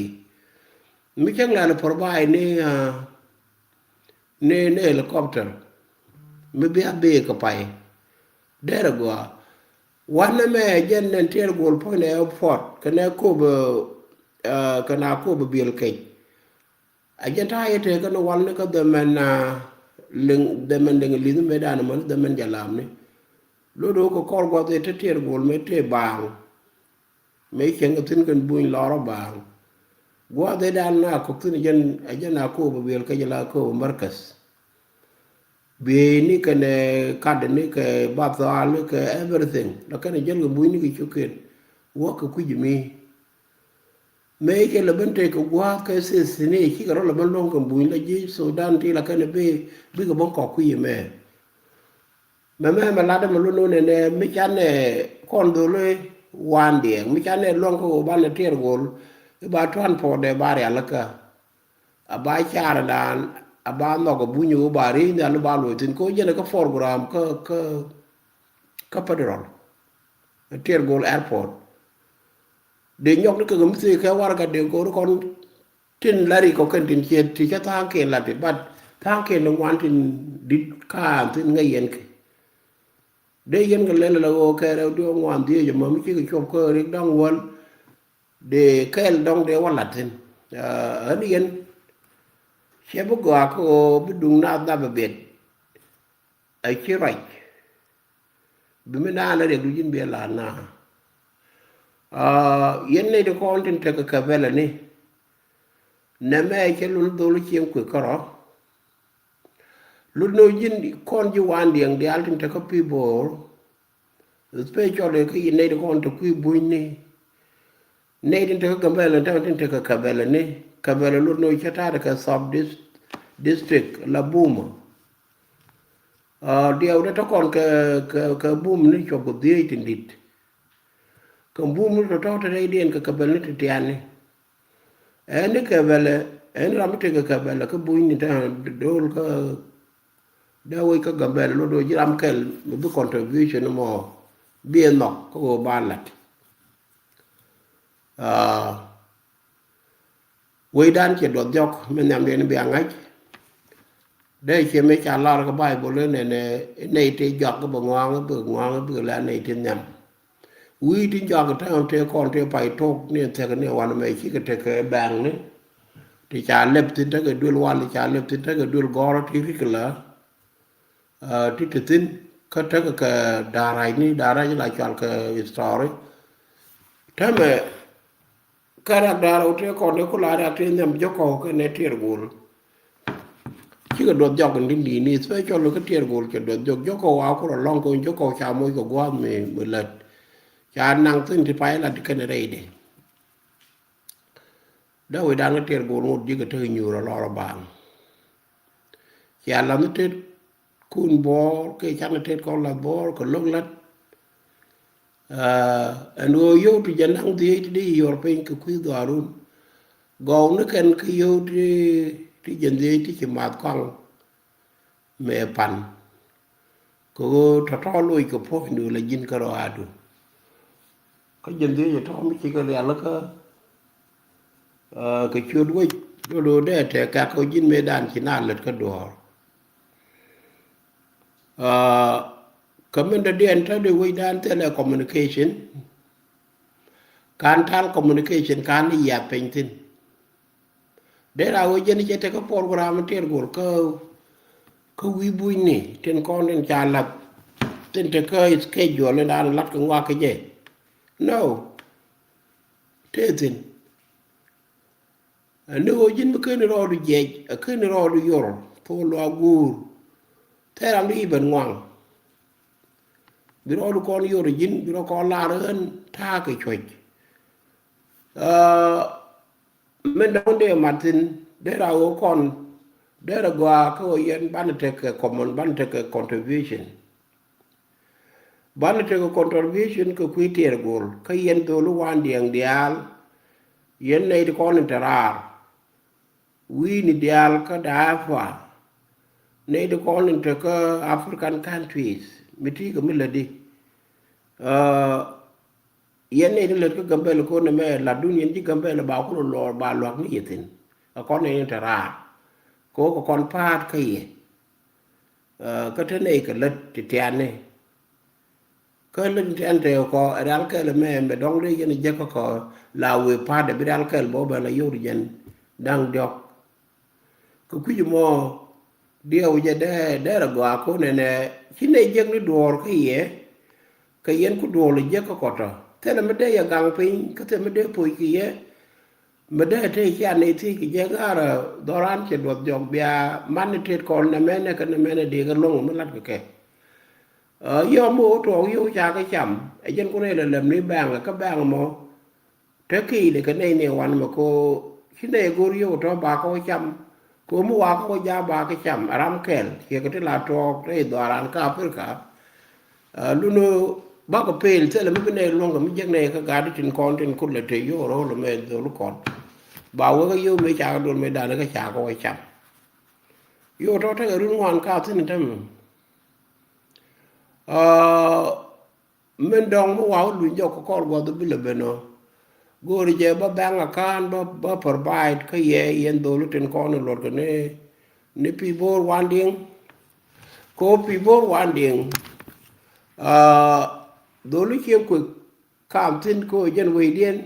Mi cäŋ lan pur ba ni, ah, ni, ni helicopter. Mi bia bee kɛ pay. Derɛ gua. Wanɛ mɛ jɛn nɛn tiɛɛr guɔl puɔ̱ny nɛ airport. Kɛnɛ kop, eh, kɛnɛ kop biɛl kec. A jɛn ta̱a̱ yɛ tëë kɛn wal ni kä dhɛmɛn, ah, liŋ, dhɛmɛn liŋ li̱th mɛ dan mɛn dhɛmɛn jalam ni. Lot wä kɛ kɔr guath yɛ te tiɛɛr guɔl mɛ tëë baaŋ. Mëë cieŋ kɛ thi̱n kɛn buny lɔrä baaŋ. Gua̱a̱th ëë dan na kok thi̱n jɛn, a jɛn a koop a biɛl kɛ jɛ la koop a markaz. Bieyni kɛnɛ katdni kɛ bathualni kɛ everything. La kɛn a jäl kɛ bunyni kɛ cuk kɛn. Wäk kɛ kui̱c mi. Mëë cɛ lɛ ben tëë kɛ gua̱a̱th kɛ sisni cikɛ rɔ lɛ ben luɔ̱ŋ kɛ buny la ji̱ Sudan ti la kɛn a bi, bikɛ ben kɔk kui̱c mɛ. Mɛ mɛ mɛ lat mɛ lun nunɛ nɛ mi canɛ kɔn dhol wandiɛ mi canɛ luɔŋ kä ɣöö banɛ tiɛɛr gol. Iba tuan pɔɔdɛ ba rialikä. A ba car dan a ba nhɔk a buny ɣöö ba riey nhial iba luɔc thin kä jɛnɛ kä program kä, kä, kä federal. Tiɛɛr gol airport. Dee nyɔk ni kɛ kɛ mi thee kɛ warɛga dee go̱o̱r kɔn tin la rik kɔ kɛn tin ciet ti cä tha̱a̱ŋ kiɛn la ti, but tha̱a̱ŋ kiɛn ni ŋuan tin dit kaan thin ŋäc yɛn kɛ. Dee yɛn kɛ lɛl la ɣöö kɛ rɛw diɔ̱ɔ̱k ŋuan dhieec ɛmɔ mi cikɛ cuɔp kä rik dɔ̱ŋ wäl. Dee kɛɛl dɔ̱ŋ dee wä lat thin. Ah, ɣän yɛn cɛ bi gɔaa kä ɣöö bi duŋ naath nap ɛ biɛt. A ci ruac. Bi mi naan a riɛk du ji̱n bi a la̱a̱t na. Ah, yɛn nɛy ti kɔn tin tekɛ kɛ bɛlɛ ni. Nɛmɛ cɛ lun dhol cieŋ kuek kärɔ. Lun ni ji̱n kɔn ji̱ wan diɛŋ diaal tin tekɛ people. Especially kä yi nɛy ti kɔn te kui̱ bunyni. Nɛy tin tekɛ Gambɛla, tin tekɛ Kabɛla ni, Kabɛla lot ni cä ta̱a̱ kɛ sub dis-, district la Buma. Ah, diɛw de tɔ̱ kɔn kɛ, kɛ, kɛ Bum ni cuɔp kɛ dhieec tin dit. Kɛ Bum ni tɔ̱tɔ̱ te rɛydiɛn kɛ Kabɛla ni ti tiani. Ɛn ni Kabɛla, ɛn ram mi tekɛ Kabɛla kä buny ni ta̱a̱ do̱l kä dee wec kä Gambɛla lot ni ji̱ ram kɛl mi bi contribution mɔ bi ɛ nhɔk kä ɣöö ba lat. Ah, wecdan cɛ duɔth jɔk mi nhiamdiɛn bia ŋa̱c. Dee cie mëë ca lar kä Baibol in nɛn ɛ nɛy tëë jɔak kä bɛ ŋɔaŋ bɛ ŋɔaŋ bikɛ la nɛy ti nhiam. Wi̱i̱ ti jɔak tääm tëë kɔn tëë pay tok ni thiäk ni wanɛ mɛ cikɛ tekɛ bɛŋ ni. Ti ca lɛp thin tekɛ duel wal ti ca lɛp thin tekɛ duel gɔrä ti rik la. Ah, ti te thi̱n kä tekɛ kɛ da̱ra̱c ni, da̱ra̱c la cual kɛ history. Täämɛ kä rak da̱ra̱c wä tëë kɔn dee ku la rak tëë nhiam jɔkɔw kɛnɛ tiɛɛr gol. Cikɛ duɔth jɔk in ti ni̱i̱ni, especially kä tiɛɛr gol cɛ duɔth jɔk, jɔkɔw a ku rɔ lɔŋ kɛ jɔkɔw ca moc kɛ gua̱a̱th mi, mi lät. Ca naŋ thi̱n ti pay lat kɛnɛ rɛydi. Dee wecdan kä tiɛɛr gol ŋot ji̱ kɛ tek nyuur a lɔr a baaŋ. Cia lath ni tet kun buɔɔr kɛ can ni tet kɔn lath buɔɔr kɛ lo̱k la̱t. Ah, ɛn ɣöö yio̱w ti jɛ naŋ dhieec ti di yuɔr piny kɛ kui̱ dhuaarun. Gɔw ni kɛn kä yio̱w ti, ti jɛ dhieec ti ci math kɔaŋ. Mëë pan. Kɛ ɣöö tɔ̱tɔ̱ loc kɛ puɔ̱nydu la ji̱n kärɔaadu. Kä ji̱n dhieec tɔ̱ mi cikɛ rialikä, ah, kɛ ciöt wec do̱do̱ dee tɛk kak kɛ ji̱n mëëdan ci na lät kä duɔ̱ɔ̱r. Ah, kä min dɔ̱diɛn tɔ̱ di wecdan thilɛ communication. Kan tal communication kan ni yiath piny thi̱n. Dee ra wee jɛn cɛ tekä program tiɛɛr gol kä, kä wi̱i̱ bunyni tin kɔn tin ca lath tin tekä schedule in dan lath kɛ ŋuak kɛ jɛ. No. Tëë thi̱n. Ni ɣöö ji̱n mi ken rɔɔdu jiɛc, a ken rɔɔdu yor, thok luaak guur. Thɛɛr ram di i̱ ben ŋuaŋ. Bi rɔɔdu kɔn yor ji̱n, bi rɔ kɔn lar ɣän ta̱a̱ kɛ cuɔ̱c. Ah, min dɔ̱ŋ dee mat thi̱n dee ra ɣöö kɔn Derɛ gɔaa kä ɣöö yɛn banɛ tekɛ common, banɛ tekɛ contribution. Banɛ tekɛ contribution kɛ kui̱ tiɛɛr go̱o̱l kä yɛn dholi Wandiɛŋ diaal. Yɛn nɛy ti kɔn in te raar wi̱i̱ni diaal kä diaspora, nɛy ti kɔn in te kä African countries mi ti̱i̱ kɛ mi lätdi. Yɛn nɛy ti lät kä Gambɛl ko̱n ɛmɛ latdun yɛn ji̱ Gambɛl ba kulɛ lɔɔr ba luäk ni yɛ thi̱n. Ɛ kɔn nɛy ni te raar kɛ ɣöö kɛ kɔn pa̱a̱t kä yɛ. Kä te nɛy kɛ lät ti tiani. Kä lät ti tiani te kɔ ɛ rial kɛl ɛmɛ mɛ dɔ̱ŋ dee yɛn jek kä kɔ la wëë pa̱a̱t ɛ bi rial kɛl bä ben la yio̱w ti jɛn da̱ŋ diɔ̱k. Kɛ kui̱c mɔ diɛw jɛ dee dee rɛ gɔaa ko̱n ɛnɛ ci nɛy jek ni duɔ̱ɔ̱r kä yɛ. Kɛ yɛn ku duɔ̱ɔ̱r jek kä kɔtɔ thilɛ mi dee yɛ gaŋ piny kä thilɛ mi dee poc kɛ yɛ. Mi dee te cia nɛy thiec kɛ jɛ ŋa̱rä dhɔran cɛ duɔth jɔk bia man ni tet kɔn nɛ mɛnɛ kɛ nɛ mɛnɛ dee kɛ lo̱ŋ mi lat kɛ kɛ. Yɔm mi wä tuɔɔk yio̱w ca kɛ cam ɛ jɛn kun ɛ lɛ lɛm ni bɛŋ kä bɛŋ mɔ. Te ki̱i̱dɛ kɛ nɛy ni wan mɛ ko ci nɛy go̱r yio̱w tɔ ba kɛ wä cam. Ko mi wa kɛ wä ja ba kɛ cam a ram kɛl ciɛ kɛ ti la tuɔɔk te i̱ dhɔran kä Africa. Lun bakɔ pel thilɛ mi bi nɛy luɔ̱ŋ kɛ mi jek nɛy kä gat tin kɔn tin kulɛ te yo̱o̱ ro̱o̱l mɛ dhol kɔn. Ba wek a yo̱o̱ mi cakɛ dol mi danɛ kä cakɛ wä cam. Yo̱o̱ tɔ tekɛ run ŋuan ka thin tämɛ. Min dɔ̱ŋ mi wa wä luny jɔk kɛ kɔr guɔth bi lɛ ben ɔ. Go̱o̱ri jɛ bä bank account bä bä provide kä yɛ yɛn dhol tin kɔn luɔt kɛ ni ni Pi Bo̱o̱r Wandiɛŋ. Ko Pi Bo̱o̱r Wandiɛŋ. Dholi ciɛ kuek kam thin ko jɛn wecdiɛn.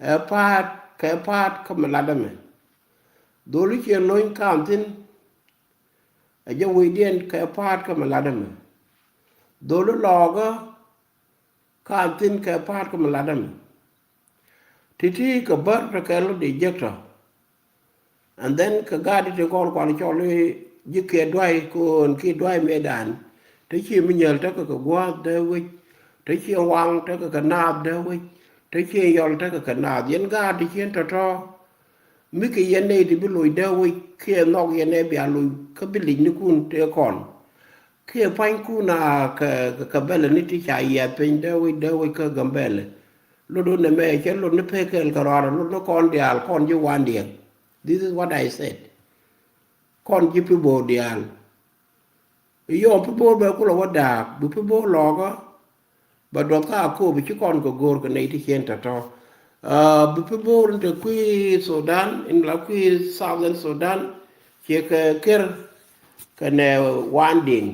Ɛ pa̱a̱t kɛ pa̱a̱t kä mi lat ɛmɛ. Dholi ciɛ lony kam thin. Ɛ jɛ wecdiɛn kɛ pa̱a̱t kä mi lat ɛmɛ. Dholi lɔɔkä kam thin kɛ pa̱a̱t kä mi lat ɛmɛ. Ti̱ti̱ kɛ bär tekɛ lɔ di jek tɔ. And then kɛ gaat ti kɔn kuan cɔl i̱ ji̱ kiɛ duay ko̱o̱n ki duay mëëdan. Te ci mi nyäl tekɛ kɛ gua̱a̱th dee wec. Te ci waŋ tekɛ kɛ naath dee wec. Te ci yɔl tekɛ kɛ naath yɛn gaat ti cien tɔ̱tɔ̱. Mi kɛ yɛn nɛy ti bi loc dee wec kiɛ nhɔk yɛn ɛ bia loc kä bi lic nikun tëë kɔn. Kiɛ pua̱nykun a kɛ kɛ bɛlɛ ni ti ca yiath piny dee wec dee wec kä Gambɛlɛ. Lot wä nɛ mɛ cɛ lot ni pekɛl kɛ rɔɔdɛ lot ni kɔn diaal kɔn ji̱ Wandiɛŋ. This is what I said. Kɔn ji̱ Pi Bo̱o̱r diaal. Yɔm Pi Bo̱o̱r bɛ kulɛ wä daak bi Pi Bo̱o̱r lɔɔkä. Bɛ duɔth ka a koop ci kɔn kɛ go̱o̱r kɛ nɛy ti cien tɔ̱tɔ̱. Bi Pi Bo̱o̱r in te kui̱ Sudan in la kui̱ Southern Sudan. Ciɛ kɛ ker kɛ nɛ Wandiɛŋ.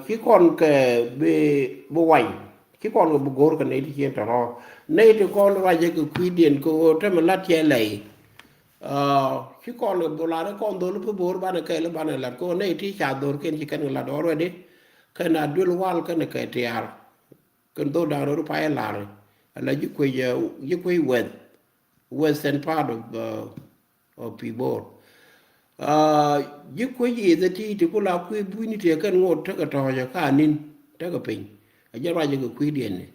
Ci kɔn kɛ bi bi wany ci kɔn kɛ bi go̱o̱r kɛ nɛy ti cien tɔ̱tɔ̱. Nɛy ti kɔn ruacɛ kɛ kui̱diɛn kɛ ɣöö tämɛ lat cɛ lɛy. Ci kɔn kɛ bi lat kɔn dhol Pi Bo̱o̱r banɛ kɛɛl banɛ lat kɛ ɣöö nɛy ti ca dhor kɛn ci kɛn kɛ lat already. Kɛn a duel wal kɛn kɛ tiaar. Kɛn dhol da̱ŋ rot pay lar ala ji̱ kuec ji̱ kuec west western part of Pi Bo̱o̱r. Ji̱ kuec i̱ the ti ti ku la kui̱ bunyni ti kɛn ŋot tekɛ tɔ̱ɔ̱cä ka ni̱n tekɛ piny. A jɛ ruacä kɛ kui̱diɛn ni.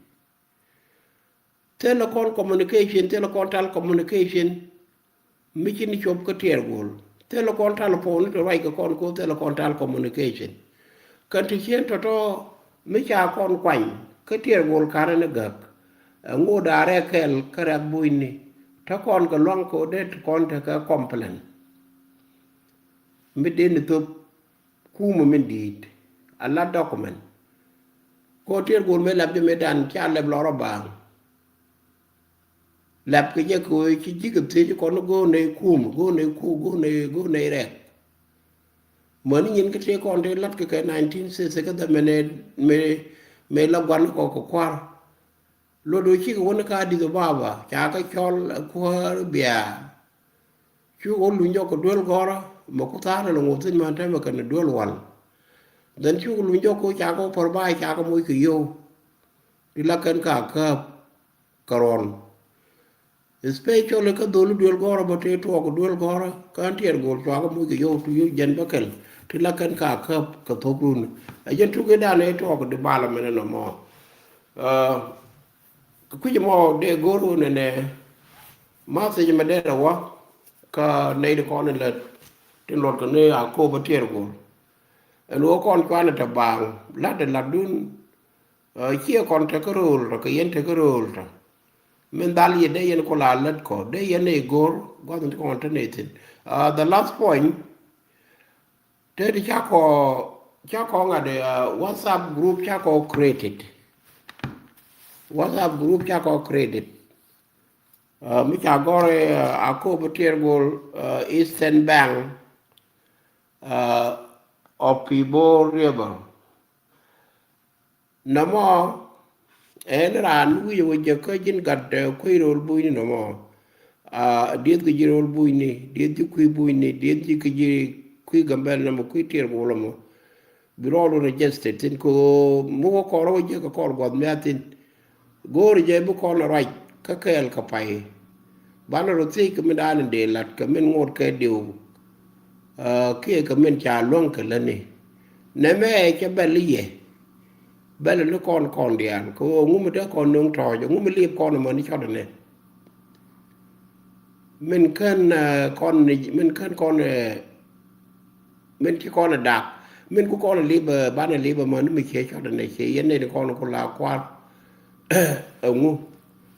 Thilɛ kɔn communication, thilɛ kɔn tal communication. Mi ci ni cop kä tiɛɛr go̱o̱l thilɛ kɔn telephone ni te ruac kɛ kɔn ko thilɛ kɔn tal communication. Kɛn ti cien tɔ̱tɔ̱ mi ca kɔn kuany kä tiɛɛr go̱o̱l karɛ ni gäk. Ɛ ŋot a rɛk kɛl kä rɛk bunyni te kɔn kɛ luaŋ ko det kɔn te kɛ complain. Mi den ni thop kumä min di̱i̱t a la document. Ko tiɛɛr go̱o̱l mi lap jɛ mi dan ca lɛp lɔrɔ baaŋ. Lap kɛ jɛ kɛ ɣöö ci ji̱ kɛ thiec kɔn go̱o̱r nɛy kum go̱o̱r nɛy ku go̱o̱r nɛy go̱o̱r nɛy rɛk. Mäni nyin kä tëë kɔn tëë lat kɛ kɛ nineteen sixty kä dhɛ mɛnɛ mɛ mɛ la guan kɔ kɛ kua̱r. Lot ɣöö cikɛ wä ni ka Addis Ababa ca kɛ cɔl ɛ kuäär bia. Cukɛ wä luny jɔk kɛ duel gɔrä mɛ ku tha̱a̱n ɛn ŋuɔ̱th thi̱n män täämɛ kɛn duel wal. Then cukɛ luny jɔk kɛ ca kɛ wä pär ba̱a̱c ca kɛ moc kɛ yio̱w. Ti la kɛn ka kääp kɛ ruɔn. Especially kä dholi duel gɔrä bä tëë tuɔɔk kɛ duel gɔrä kä ɣän tiɛɛr go̱o̱l cua kɛ moc kɛ yio̱w ti yio̱w jɛn bä kɛl ti la kɛn ka kääp kɛ thok run. Ɛ jɛn tuk i̱ dan ëë tuɔɔk kɛ development ɛn ɛmɔ. Kɛ kui̱c ɛmɔ dee go̱o̱r wun ɛnɛ message mɛ dee rɛ wä. kä nɛy ti kɔn in lät tin luɔt kɛ ni a kop a tiɛɛr gol. Ɛn ɣöö kɔn cuanɛ te baaŋ lat ɛ latdun. Ciɛ kɔn tekä rööl tɔ kɛ yɛn tekä rööl tɔ. Min dhal yɛ dee yɛn kula lät kɔ dee yɛn nɛy go̱r gua̱th in ti kɔn te nɛy thin. The last point, te ti ca kɔ ca kɔ ŋa̱t, WhatsApp group ca kɔ created. WhatsApp group ca kɔ created. Mi ca gɔr a kop tiɛɛr gol Eastern Bank of Pibor River. Nɔmɔ ɛn raan wi̱i̱ wä jɛ kä ji̱n gat kui̱ ro̱l bunyni nɔmɔ. Dieth kɛ ji̱ ro̱l bunyni, dieth ji̱ kui̱ bunyni, dieth ji̱ kɛ ji̱ kui̱ Gambɛl nɔmɔ, kui̱ tiɛɛr gol nɔmɔ. Bi rɔɔdu registered thin ko mi wä kɔr wä jɛ kɛ kɔr gua̱th mi a thin. Go̱o̱ri jɛ bi kɔn a ruac kä kɛɛl kɛ pay. Banɛ rɔ thiec kɛ min da̱a̱n in dee lat kɛ min ŋot kɛ diw. Kiɛ kɛ min ca luäŋ kɛ lätni. Nɛmɛ cɛ bɛl i̱ yɛ bɛl ni kɔn kɔn diaal kɛ ɣöö ŋumɛ dee kɔn nöŋ tɔ̱ɔ̱c ŋumɛ liip kɔn ɛmɔ ni cɔt ɛnɛ. Min kän kɔn min kän kɔn min ci kɔn ɛ dak min ku kɔn ɛ lip ɛ banɛ lip ɛ män mi ciɛ cɔt ɛnɛ ciɛ yɛn nɛy ni kɔn ku la kuar. Ɛŋu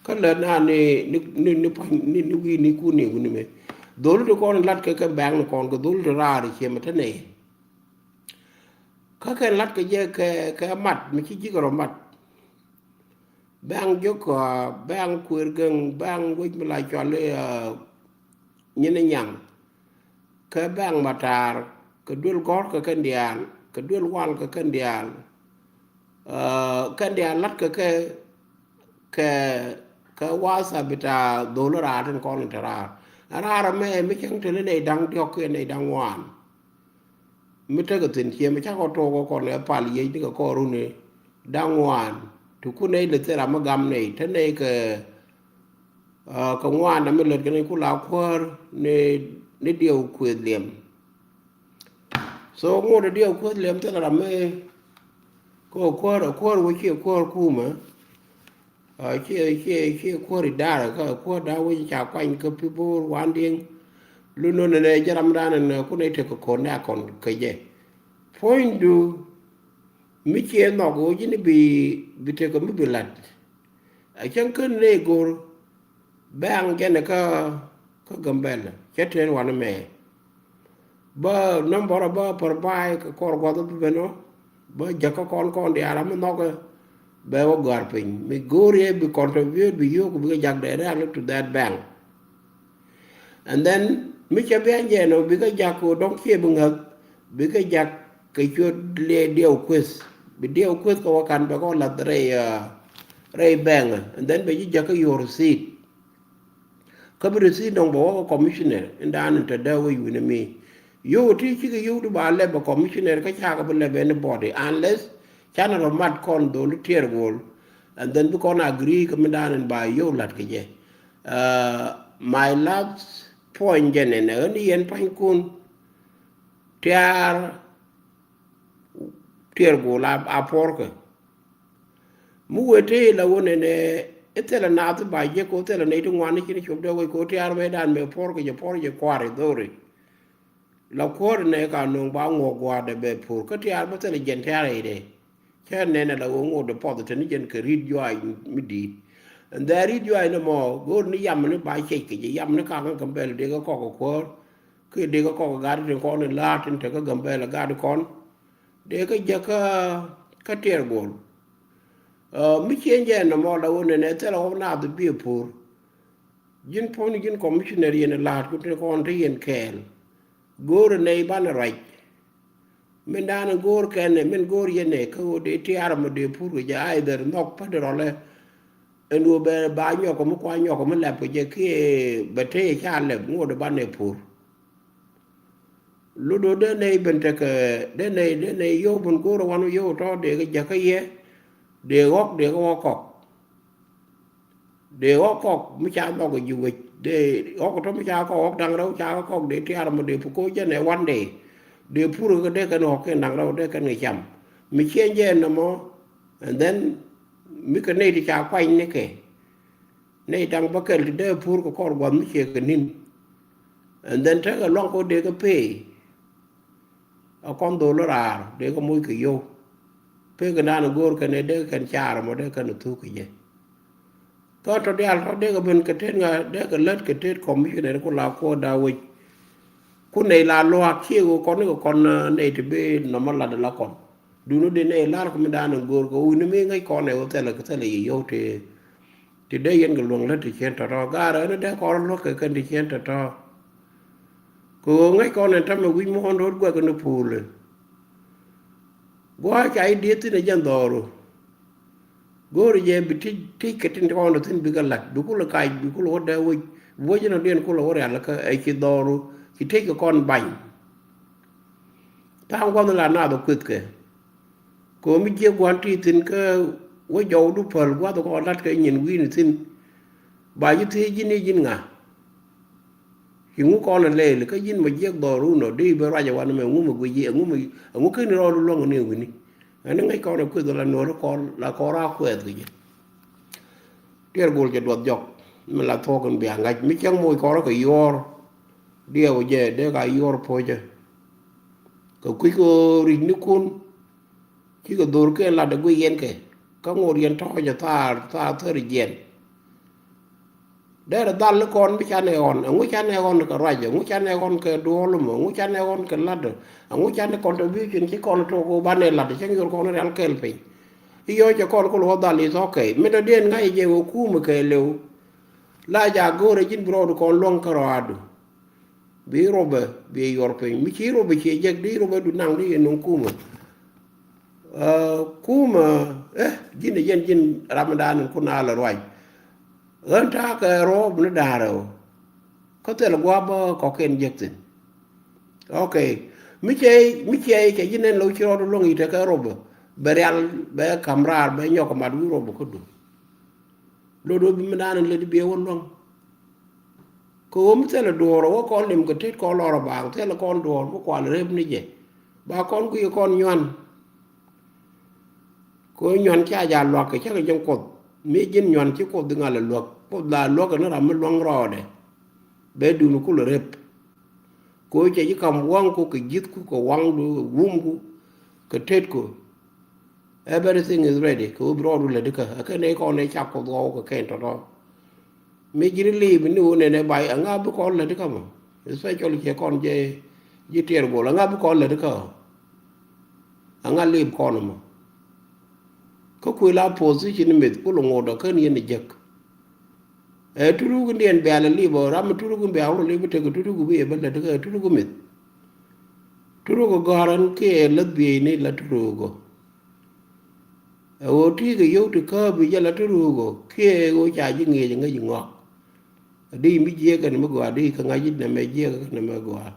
kä lät na ni ni ni ni puɔ̱ny ni ni wi̱i̱ ni kun ni wuni mɛ. Dhol ti kɔn lat kɛ kɛ bɛŋ ni kɔn kɛ dhol ti raar ciɛ mɛ te nɛy. Kä kɛn lat kɛ jɛ kɛ kɛ mat mi ci ji̱ kɛ rɔ mat. Bɛŋ jiök bɛŋ kueer gɛŋ bɛŋ wec mi la cual i̱ nyin i̱ nyaŋ. Kɛ bɛŋ matar kɛ duel gɔ̱r kɛ kɛn diaal kɛ duel wal kɛ kɛn diaal. Kɛn diaal lat kɛ kɛ kɛ kɛ wasa bita dhol raar tin kɔn in te raar. Raar mɛ mi cäŋ te ni nɛy da̱ŋ diɔ̱k kiɛ nɛy da̱ŋ ŋuan. Mi tekɛ thi̱n ciɛ mi cakɔ tok kɛ kɔn ɛ pal yiec ni kɛ kɔn runi da̱ŋ ŋuan. Ti kun nɛy lɛ thil ram mi gam nɛy te nɛy kɛ kɛ ŋuan na mi lät kɛ ni ku la kuäär ni ni diɛw kueth liɛm. So ŋot diɛw kueth liɛm thil ram mi kɛ kuäär kuäär wä ciɛ kuäär kumä. Ciɛ ciɛ ciɛ kuäär idara kä kuäär da wec ca kuany kä Pibor wandiɛŋ. Lu nonɛ nɛ jɛ ram dan nɛ kun nɛ tekɛ kɔn nɛ akɔn kɛ jɛ. Puɔ̱nydu mi ciɛ nhɔk wec ni bi bi tekɛ mi bi lat. A cäŋ kän nɛ go̱r bɛ̈ɛ̈ŋ jɛn kä kä Gambɛl cɛ tɛn wanɛ mɛ. Bä nambɔr bä pär bay kɛ kɔr guath bi ben ɔ bä jäk kä kɔn kɔn diaal ram mi nhɔkɛ. Bɛ wä gɔ̱a̱r piny mi go̱o̱r yɛ bi contribute bi yio̱o̱k bikɛ jak directly to that bank. And then mi cɛ bian jɛ nɔ bikɛ jak kɛ dɔ̱ŋ ciɛ bi ŋäth bikɛ jak kɛ cuɔt liɛ diɛw kueth bi diɛw kueth kɛ wä kan bɛ kɔ lath rɛy rɛy bank. And then bɛ ji̱ jäk kä your receipt. Kä bi receipt dɔ̱ŋ bɛ wä kɛ commissioner in dan in te dee wec wi̱n mi. Yio̱w ti cikɛ yio̱w di ba lɛp bɛ commissioner kä cakɛ bi lɛp anybody unless canɛ rɔ mat kɔn dholi tiɛɛr go̱o̱l. And then bi kɔn agree kä mi dan in ba yio̱w la̱t kɛ jɛ. My last point jɛ nɛn ɛ ɣän yɛn pa̱nykun tiaar tiɛɛr go̱o̱l a puɔ̱rkɛ. Mi wee te la wä nɛnɛ ithilɛ naath ba jiɛk kɛ ithilɛ nɛy ti ŋuan ni cin cop dee wec kɛ tiaar mɛ dan mɛ puɔr kɛ jɛ puɔr jɛ kuaar i dhori. La kuäär nɛ ka no̱o̱ŋ ba ŋuɔk gua̱a̱r dɛ bɛ puɔr kä tiaar bä thilɛ jɛn tiaar rɛy dɛ. Cä nɛnɛ la wä ŋot dɛ puɔth te ni jɛn kɛ ri̱t juaac mi di̱i̱t. Ɛn dhɛ ri̱t juaac ni mɔ go̱o̱r ni yam ni ba cɛc kɛ jɛ yam ni kakä kɛ bɛl dee kɛ kɔk kɛ kuäär. Kɛ dee kɛ kɔk kɛ gat tin kɔn in la̱a̱t tin te kä Gambɛl gat kɔn. Dee kä jäk kä kä tiɛɛr go̱o̱l. Mi ciëŋ jɛ nɔmɔ la wä nɛnɛ thilɛ wä naath bi puur. Ji̱n puɔ̱ny ji̱n commissioner yɛn la̱a̱t ku te kɔn te yɛn kɛɛl. Go̱o̱r nɛy banɛ ruac. Min da̱a̱n go̱o̱r kɛn min go̱o̱r yɛn nɛ kä wä dee tiaar mɔ dee puur kɛ jɛ either nhɔk pädi rɔlɛ. Ɛn wä bɛ ba nyɔk mi kua nyɔk mi lɛp kɛ jɛ kiɛ bɛ te ca lɛp ŋot banɛ puur. Ludo dee nɛy ben tekɛ dee nɛy dee nɛy yio̱w ben go̱o̱r wan yio̱w tɔ dee kɛ jäkä yɛ. Dee ɣɔk dee kɛ ɣɔk kɔk. Dee ɣɔk kɔk mi ca nhɔk ji̱ wec dee ɣɔk tɔ mi ca kɔk ɣɔk da̱ŋ rɛw ca kɛ kɔk dee tiaar mɔ dee pu koc jɛn ɛ wan dee. Dee pur kɛ dee kɛn ɣɔk kɛn da̱ŋ rɛw dee kɛn kɛ cam. Mi ciɛn jɛ nɔmɔ. And then mi kɛ nɛy ti ca kuany ni kɛ. Nɛy da̱ŋ bä kɛl ti dee pur kɛ kɔr gua̱th mi ciɛ kɛ ni̱n. And then tekɛ luaŋ kɔ dee kɛ pay. A kɔn dhol raar dee kɛ moc kɛ yo̱w. Pay kɛ naan go̱o̱r kɛn ɛ dee kɛn caar mɔ dee kɛn thuk kɛ jɛ. Tɔ tɔ diaal tɔ dee kɛ ben kɛ tet ŋa dee kɛ lät kɛ tet commissioner ku la kuɔt da wec. Ku nɛy la luaak kiɛ ɣöö kɔn ni kɛ kɔn nɛy ti bi nɔmɔ lat la kɔn. Duni di nɛy lar kɛ mi dan in go̱o̱r kɛ wi̱ni mi ŋäc kɔn ɛ wä thilɛ kɛ thilɛ yɛ yɔw ti. Ti dee yɛn kɛ luäŋ lät ti cien tɔtɔ gaarɛ ni dee kɔn luäk kɛ kɛn ti cien tɔtɔ. Kɛ ɣöö ŋäc kɔn ɛn tämɛ wi̱c muɔ̱ɔ̱n do̱r guɛk ni puulɛ. Gua̱a̱ ca i̱ dieth thin ɛ jɛn dhɔru. Go̱o̱ri jɛ bi tic tic kɛ tin ti kɔn thin bikɛ lat bi kulɛ kac bi kulɛ wä dee wec. Wec inɔ diɛn kulɛ wä rial kä ɛ ci dhɔru ci tic kɛ kɔn bany. Tha̱a̱ŋ gua̱nh la naath ɔ kueth kɛ. Kɛ ɣöö mi jiɛk gua̱n ti thin kä wä jɔwdu päl gua̱th kɔn lat kɛ nyin wi̱i̱ni thin. Ba ji̱ thiec ji̱n i̱ ji̱n ŋa? Ci ŋu kɔn a lɛɛli kä ji̱n ma jiɛk dhɔr wun ɔ dee i̱ ben ruac a wan mɛ ŋu ma guic i̱ ɛŋu ma ɛŋu keni rɔɔdu luɔ̱ŋ ni wini. Ɛn ni ŋäc kɔn a kueth la nuɔ̱ɔ̱ri kɔn la kɔn raa kuɛth kɛ ji̱. Tiɛɛr gol jɛ duɔth jɔk mi la thuɔk in bia ŋa̱c mi cäŋ moc kɔn rɔ kɛ yuɔɔr. Diɛw jɛ dee ka yuɔɔr puɔ̱cä. Kɛ kui̱ kɛ ric ni kun. Cikɛ dhor kɛ lat ɛ guic yɛn kɛ kä ŋot yɛn tɔ̱ɔ̱c ɛ thaar thaar thäri jiɛn. Derɛ dhal ni kɔn mi canɛ ɣɔn ɛŋu canɛ ɣɔn kɛ ruac ɛŋu canɛ ɣɔn kɛ duɔl mɔ ɛŋu canɛ ɣɔn kɛ lat ɛŋu canɛ contribution ci kɔn tok kɛ banɛ lat cäŋ yor kɔn rial kɛl piny. I̱ yɔc ɛ kɔn kul wä dhal is okay mi dɔ̱diɛn ŋa̱c jɛ wä kuumɛ kɛ lëw. La ja go̱o̱rɛ ji̱n bi rɔɔdu kɔn luɔ̱ŋ kärɔaadu. Bi robɛ bi yuɔr piny mi ci robɛ ci jek di robɛ du naŋ di yɛ nuŋ kumä. Kumä eh ji̱n a yɛn ji̱n ramdan in kun a lɛ ruac. Ɣän ta̱a̱ kɛ rɔɔb ni da̱a̱rɛ ɔ kä thil gua̱a̱ bä kɔkiɛn jek thin. Ok. Mi cɛ mi cɛ cɛ ji̱n ɛn lo̱w ci rɔɔd luɔ̱ŋ i̱ tekɛ robɛ bɛ rial bɛ ka̱m raar bɛ nyɔk mat wi̱i̱ robɛ kä du. Do̱do̱ bi mi dan in lät bi ɛ wä luɔ̱ŋ. Kɛ ɣöö mi thilɛ duɔ̱ɔ̱r ɛ wä kɔn lim kɛ tet kɔn lɔr ɛ baaŋ thilɛ kɔn duɔ̱ɔ̱r mi kual rep ni jɛ. Ba kɔn guic kɔn nyuan. Kɛ ɣöö nyuan ca ja luak kɛ cäkɛ ji̱n kuoth mi ji̱n nyuan ci kuoth dhi ŋal ɛ luäk kuoth la luäk kɛ ni ram mi luäŋ rɔɔdɛ. Bɛ duni kulɛ rep. Kɛ ɣöö cɛ ji̱ kam waŋku kɛ ji̱thku kɛ waŋdu wumku kɛ tetku. Everything is ready kɛ wä bi rɔɔdu lätdi kä ɛ kɛn ɛ kɔn ɛ cak kɔ dhuɔw kɛ kɛn tɔtɔ. Mi ji̱n li̱i̱p ni wä nɛn ɛ bay ɛ ŋa bi kɔn lätdi kä mɔ. Especially cɛ kɔn jɛ ji̱ tiɛɛr gol ɛ ŋa bi kɔn lätdi kä. Ɛ ŋa li̱i̱p kɔn mɔ. Kä kuël a position mith kulɛ ŋot ɔ kän yɛn ɛ jek. Ɛ turuk in diɛn bɛ̈ɛ̈l ɛ li̱i̱p ɔ ram mi turuk in bɛ̈ɛ̈l wä li̱i̱p tek turuk bi ɛ bä lätdi kä ɛ turuk mith. Turuk ɛ gɔ̱a̱r ɛn kiɛ läth bieyni la turuk ɔ. Ɛ ɣöö ti kɛ yio̱w ti kä bi jɛ la ti ruuk ɔ kiɛ ɣöö ca ji̱ ŋi̱eec ŋäc ŋɔak. Di mi jiɛk kɛn mi gɔaa di kä ŋa̱c ji̱ nɛmɛ jiɛk kɛn mi gɔaa.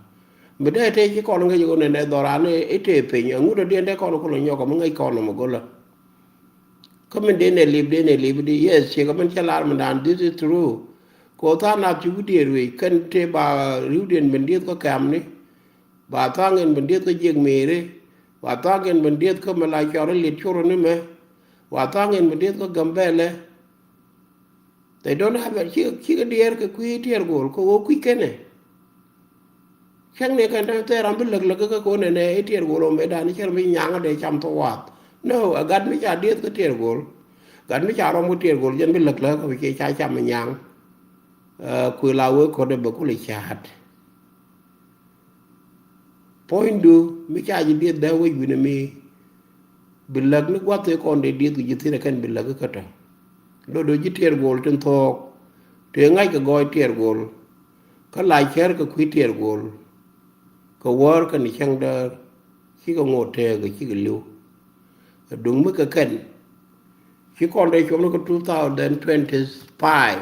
Mi dee tëë ci kɔn ŋäc ɣöö nɛnɛ dhɔran i̱ tëë piny ɛŋut ɛ diɛn dee kɔn kulɛ nyɔk ɛ mi ŋäc kɔn ɛ mi go̱lä. Kä min dee nɛ lip dee nɛ lip di yes ciek ɛ min cä lar mi dan this is true. Kɛ ɣöö tha̱a̱ŋ nath ci wi̱diɛɛr wec kɛn tëë ba ri̱wdiɛn min dieth kä kɛ̈mni. Ba tha̱a̱ŋ in bi dieth kä jiek mi̱i̱ri. Ba tha̱a̱ŋ in bi dieth kä mi la cɔr i̱ lit cur ni mɛ. Ba tha̱a̱ŋ in bi dieth kä Gambɛlɛ. They don't have it. Cikɛ diɛɛr kɛ kui̱ tiɛɛr go̱o̱l kɛ ɣöö kui̱ kenɛ. Cäŋ ni kɛn tɛn thɛɛr ram bi läk läk kä ko̱n ɛnɛ i̱ tiɛɛr go̱o̱l ɔmɛ dan i̱ cär bi nyaŋ ɛ dee cam thok wath. No, ɛ gat mi ca dieth kä tiɛɛr go̱o̱l. Gat mi ca rɔm kä tiɛɛr go̱o̱l jɛn bi läk läk kä bi cie ca cam ɛ nyaŋ. Kui̱ la wee ko̱n ɛ bɛ kulɛ ca̱a̱t. Puɔ̱nydu mi ca ji̱ dieth dee wec wi̱nɛ mi bi läk ni gua̱th tëë kɔn dee dieth kɛ ji̱ thi̱n ɛ kɛn bi läk kä tɔ. Do̱do̱ ji̱ tiɛɛr go̱o̱l tin thuɔ̱ɔ̱k tëë ŋa̱c kɛ gɔɔy tiɛɛr go̱o̱l. Kä lac cär kɛ kui̱ tiɛɛr go̱o̱l kɛ wäär kɛn cäŋ däär cikɛ ŋot tëëk kɛ cikɛ li̱w. Ɛ duŋ mi kɛ kɛn ci kɔn dee cuɔm ni kɛ two thousand twenty five.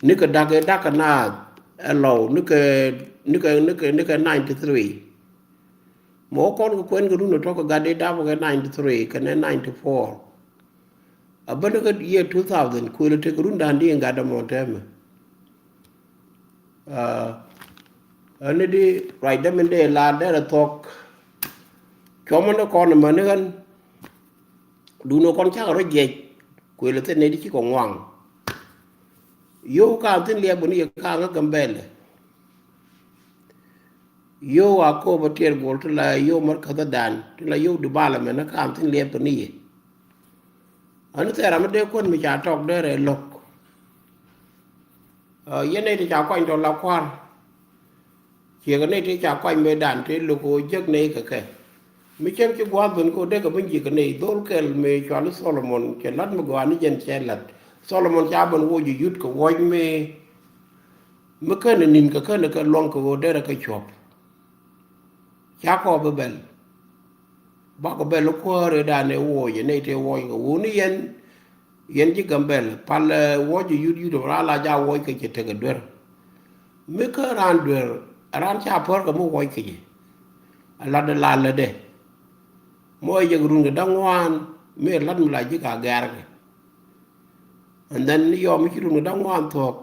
Nikɛ da̱k ɛ da̱k kɛ naath ɛ lɔw nikɛ nikɛ nikɛ nikɛ ninety three. Mɛ wä kɔn kɛ kuɛn kɛ run ɛ tɔ̱ kɛ gat dee da̱k kɛ ninety three kɛnɛ ninety four. A bä nikɛ year two thousand kuël ɛ tek run da̱n di in gat dämɔ tɛmɛ. Ɛn ni di ruacdä min dee la derɛ thuɔ̱k. Cuɔmä ni kɔn ɛmɛ ni ɣän. Duundɛ kɔn cakɛ rɔ jiɛc kuël ɛ thil nɛy ti ci kɔ ŋuaŋ. Yio̱w ka̱n thi̱n liɛp bä ni yɛ ka̱n kä Gambɛlɛ. Yio̱w a kop a tiɛɛr gol ti la yio̱w mär käthädan ti la yio̱w development ni ka̱n thi̱n liɛp bä ni yɛ. Ani thɛɛr ram mi dee kuän mi ca tɔk dee rɛy lo̱k. Yɛn nɛy ti ca kuany tɔ la kua̱r. Ciɛ kɛ nɛy ti ca kuany mëëdan ti lo̱k kɛ ɣöö jek nɛy kɛ kɛ. Mi cäŋ ci gua̱a̱th ben kɛ ɣöö dee kɛ ben ji̱ kɛ nɛy dhol kɛl mëë cuali Solomon cɛ la̱t mi gɔaa ni jɛn cɛ la̱t. Solomon ca ben wuɔc ji̱ yut kɛ wuɔc mëë mi känɛ ni̱n kɛ känɛ kɛ luɔ̱ŋ kɛ ɣöö derɛ kɛ cuɔ̱p. Ca kɔɔp bɛ bɛl. Bakɔ bɛl kuäär ëëdan ëë wuɔc ɛ nɛy tëë wuɔc kɛ wuni yɛn. Yɛn ji̱ Gambɛl pal wuɔc ɛ yut yut ɛ ran la ja wuɔc kɛ cɛ tekɛ duer. Mi kä ran duer ran ca pär kɛ mi wuɔc kɛ jɛ. A lat ɛ la lätdɛ. Mɔ ɛ jɛ kɛ run kɛ da̱ŋ ŋuan mi ɛ lat mi la ji̱ ka gɛ̈r kɛ. And then ni yɔm mi ci run kɛ da̱ŋ ŋuan thuɔ̱k.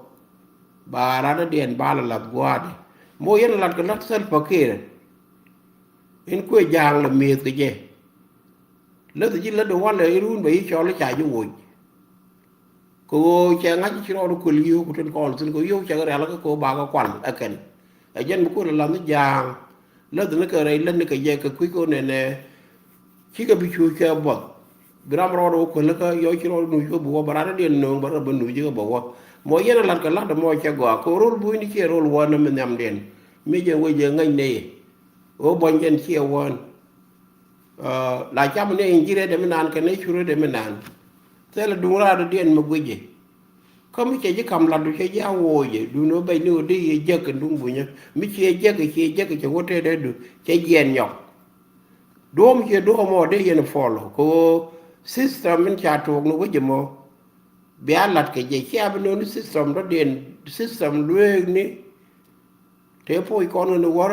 Ba ran dädiɛn ba la lath gua̱a̱dɛ mɔ yɛn lat kɛ lat Salva Kiir. In kuëë ja̱a̱ŋ la mi̱eth kɛ jɛ. Läth ji̱ lätdɛ walɛ in run bɛ yi cɔl i̱ ca ji̱ woc. Kɛ ɣöö cɛ ŋa̱c ci rɔɔd kuël yio̱o̱k ku tin kɔn thi̱n kɛ yio̱o̱k cɛ kɛ rial kä kɛ ɣöö ba kɛ kual ɛ kɛn. Ɛ jɛn bi kuël ɛ lath ni ja̱a̱ŋ. Läth ni kɛ rɛy lät ni kɛ jɛ kɛ kui̱ kɛ ɣöö nɛnɛ. Cikɛ bi cuuc kɛ buɔth. Bi ram rɔɔdɛ wä kuäl kä yɔc ci rɔɔdɛ nuuc kä bi wä bɛ ran dee nuɔ̱ɔ̱ŋ bɛ rɔ bɛ nuuc kä bɛ wä. Mɔ yɛn a lat kɛ lat mɔ cɛ gɔaa kɛ rol bunyni ciɛ rol wä ni mi nhiamdiɛn. Mi jɛ wec jɛ ŋäc nɛy. Wä buɔny jɛn ciɛ wä. La cam ni in ji̱ rɛɛdɛ mi naan kɛ ni cu rɛɛdɛ mi naan. Thilɛ duŋ raadɛ diɛn mi guic jɛ. Kä mi cɛ ji̱ ka̱m latdu cɛ ji̱ a woocɛ duundɛ wä bɛc ni wä dee yɛ jäk kɛ duŋ bunyä mi ciɛ jäk kɛ ciɛ jäk kɛ cɛ wä tëëdɛ du cɛ jiɛn nyɔk. Duɔ̱ɔ̱m ciɛ duɔ̱ɔ̱m ɔ dee yɛn follow kɛ ɣöö system min ca tuɔɔk ni wecɛ mɔ. Bia lat kɛ jɛ cia bi no̱o̱ŋ ni system dɔ̱diɛn system lueekni. Tëë puɔc kɔn kɛ ni wäär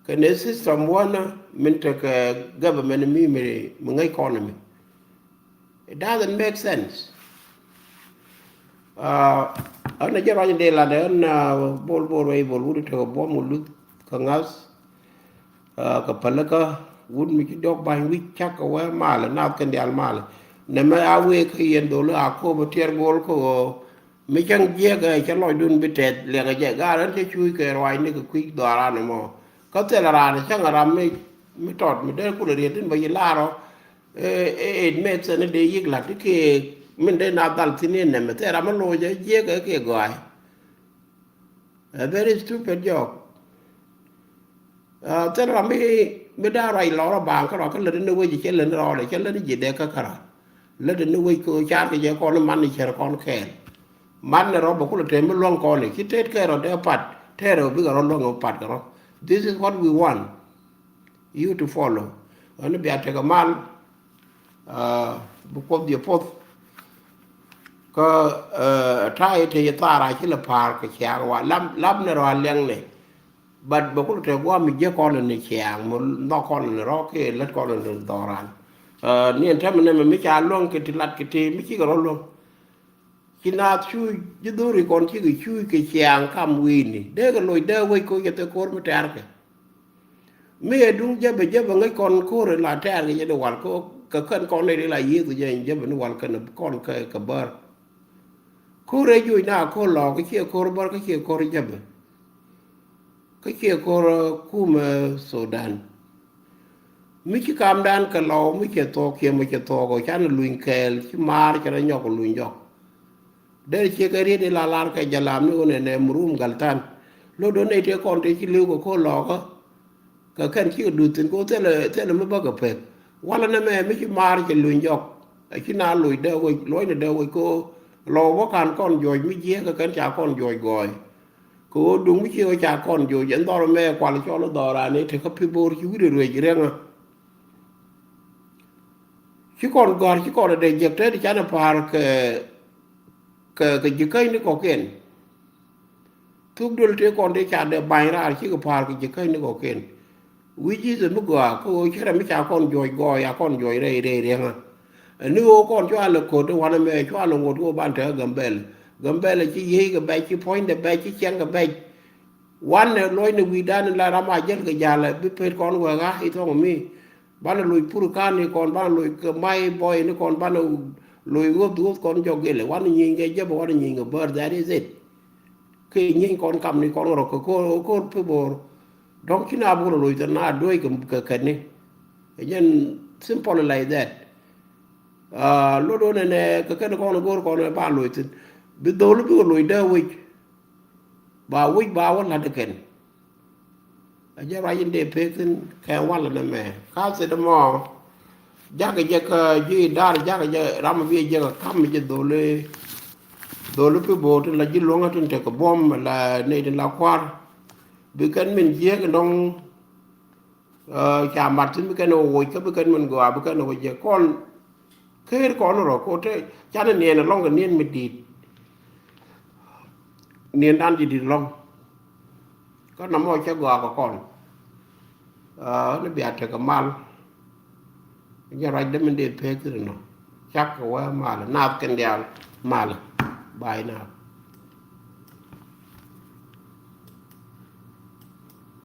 kɛ ni system wänä min tekɛ government mi mi ŋäc kɔn mi. It doesn't make sense. Ɣän a jɛ ruac in dee lat ɣän Bol Bol Wei Bol wut tekɛ buɔ̱m wä luth kɛ ŋa̱th. Kɛ pälikä wut mi ci diɔ̱k ba̱ny wi̱c cak kɛ wee malɛ naath kɛn diaal malɛ. Nɛmɛ a wee kä yɛn dholi a ko̱o̱p a tiɛɛr go̱o̱l kä ɣöö mi cäŋ jiɛk ɛ cä lɔcdun bi tɛth liɛŋɛ jɛ gaar ɣän cä cuuc kɛ ruacni kɛ kui̱ dhɔaaran ɛmɔ. Kä thilɛ raan cäŋ ram mi tɔt mi dee kulɛ riet in bä yi laarɔ. It makes sense dee yik la̱t ti kɛ min dee na dhal thi̱n in nɛmɛ thilɛ ram mi loc ɛ jiɛk ɛ kɛ gɔaac. A very stupid joke. Thil ram mi mi da̱a̱ ruac lɔrɔ baaŋ kä rɔ kä lätdä ni wec cɛ lät ni rɔɔdɛ cɛ lät ni ji̱ dee kä kä rɔ. Lätdä ni wec kɛ car kɛ jɛ kɔn man ni cär kɔn kɛɛl. Man ni rɔ bɛ kulɛ tɛm mi luäŋ kɔn ni ci tet kɛ rɔ dee pat tɛɛrɛ bikɛ rɔ luäŋ pat kɛ rɔ. This is what we want you to follow. Ɣän bia tekɛ mal. Bi kuɔth diɛ puɔth. Kä ta̱a̱ i̱ te yɛ thaar a ci lɛ pa̱a̱r kɛ ciaŋ wa lam lam ni rɔ a liɛŋ ni. But bɛ kulɛ te guam mi jiɛ kɔn ni ciaŋ mi nhɔk kɔn ni rɔ kiɛ lät kɔn ni dhɔran. Ni ɛn tɛmɛ nɛmɛ mi ca luäŋ kɛ ti lat kɛ ti mi cikɛ rɔ luäŋ. Ci naath cuuc ji̱ dho̱ri kɔn cikɛ cuuc kɛ ciaŋ kam wi̱i̱ni dee kɛ loc dee wec koc kɛ thil ko̱r mi tɛ̈rkɛ. Mi ɛ duŋ jäpɛ jäpɛ ŋäc kɔn ko̱r in la tɛ̈rkɛ jɛ di wal kɛ kɛn kɔn ni ri la yiëth kɛ jɛ in jäpɛ ni wal kɛn kɔn kɛ bär. Ko̱r ɛ juɔc na ko̱r lɔɔk kä ciɛ ko̱r bär kä ciɛ ko̱r jäpɛ. Kä ciɛ ko̱r kumɛ Sudan. Mi ci kamdan kɛ lɔw mi cɛ thuɔk ciɛ mi cɛ thuɔk ɔ canɛ luny kɛɛl ci maar cɛ rɔ nyɔk luny jɔk. Derɛ ciɛ kɛ riet in la lar kɛ jalam ni ɣöö nɛnɛ murum gal than. Lot do̱n nɛy tëë kɔn tëë ci li̱w kɛ ko̱r lɔɔkä. Kɛ kɛn cikɛ duth thi̱n kɛ ɣöö thilɛ thilɛ mi bäkɛ pek. Walɛ nɛmɛ mi ci maar cɛ luny jɔk. Ci na loc dee wec luɔcnɛ dee wec kɛ ɣöö lɔw bä ka̱n kɔn juɔc mi jiɛɛk kɛ kɛn ca kɔn juɔc gɔɔy. Kɛ ɣöö duŋ mi ci ɣä ca kɔn joc ɛn dhɔr mɛ kual cɔl dhɔr an i̱ te kä pi bo̱o̱r ci wi̱cdɛ ruec riɛŋä. Ci kɔn gɔ̱a̱r ci kɔn dee jek te ti canɛ pa̱a̱r kɛ kɛ kɛ ji̱ käcni kɔ̱kiɛn. Thuk duël tëë kɔn tëë ca dee ba̱ny raar cikɛ pa̱a̱r kɛ ji̱ käcni kɔ̱kiɛn. Wi̱c Jithɛ mi gɔaa kä ɣöö cärɛ mi ca kɔn juɔc gɔɔy a kɔn juɔc rɛy rɛy riɛŋä. Ni ɣöö kɔn cua lɛ ko̱t wanɛ mɛ cua lɛ ŋot ɣöö ban te kä Gambɛl. Gambɛl ci yiey kɛ bɛc ci puɔ̱nydɛ bɛc ci ciɛŋ kɛ bɛc. Wanɛ luɔcnɛ wi̱i̱dan in la ram a jäl kɛ ja̱l bi pet kɔn wek a i̱ thɔŋ mi. Banɛ loc pur ka̱n ni kɔn banɛ loc kɛ may bɔy ni kɔn banɛ loc ɣöth ɣöth kɔn jɔk gilɛ wanɛ nyieny kɛ jäpɛ wanɛ nyieny kɛ bär, that is it. Kɛ nyieeny kɔn kam ni kɔn rɔ kɛ ko̱r, ko̱r pi bo̱o̱r. Dɔ̱ŋ ci na buk rɔ loc thin na duec kɛ, kɛ kɛn ni. Ɛ jɛn simple like that. Ah, lot wä nɛnɛ kɛ kɛn kɔn go̱o̱r kɔn ɛ ba loc thin. Bi dholi bikɛ loc dee wec. Ba wec ba wä la̱t kɛn. A jɛ ruac in dee pek thin kɛ walɛ nɛmɛ. Ka thit mɔ. Jakɛ jɛ kä ji̱ dar, jakɛ jɛ ram bi jɛ kä kam jɛ dholi. Dholi pi bo̱o̱r tin la ji̱ luäŋä tin tekɛ buɔ̱m la nɛy tin la kua̱r. Bi kɛn min jiɛk dɔ̱ŋ. Ah, ca mat thin bi kɛn wä woc kä bi kɛn min gɔaa bi kɛn wä jɛ kɔn. Ker kɔn rɔ ko te canɛ niɛn alɔŋ kɛ niɛn mi di̱i̱t. Niɛn dan ji̱ di̱i̱t alɔŋ. Kä na mɔ cɛ gɔaa kɛ kɔn. Ah, ni bia tekɛ mal. Jɛ ruac dee min dee pek thin nɔ. Cak kɛ wee mal. Naath kɛn diaal mal. Bay naath.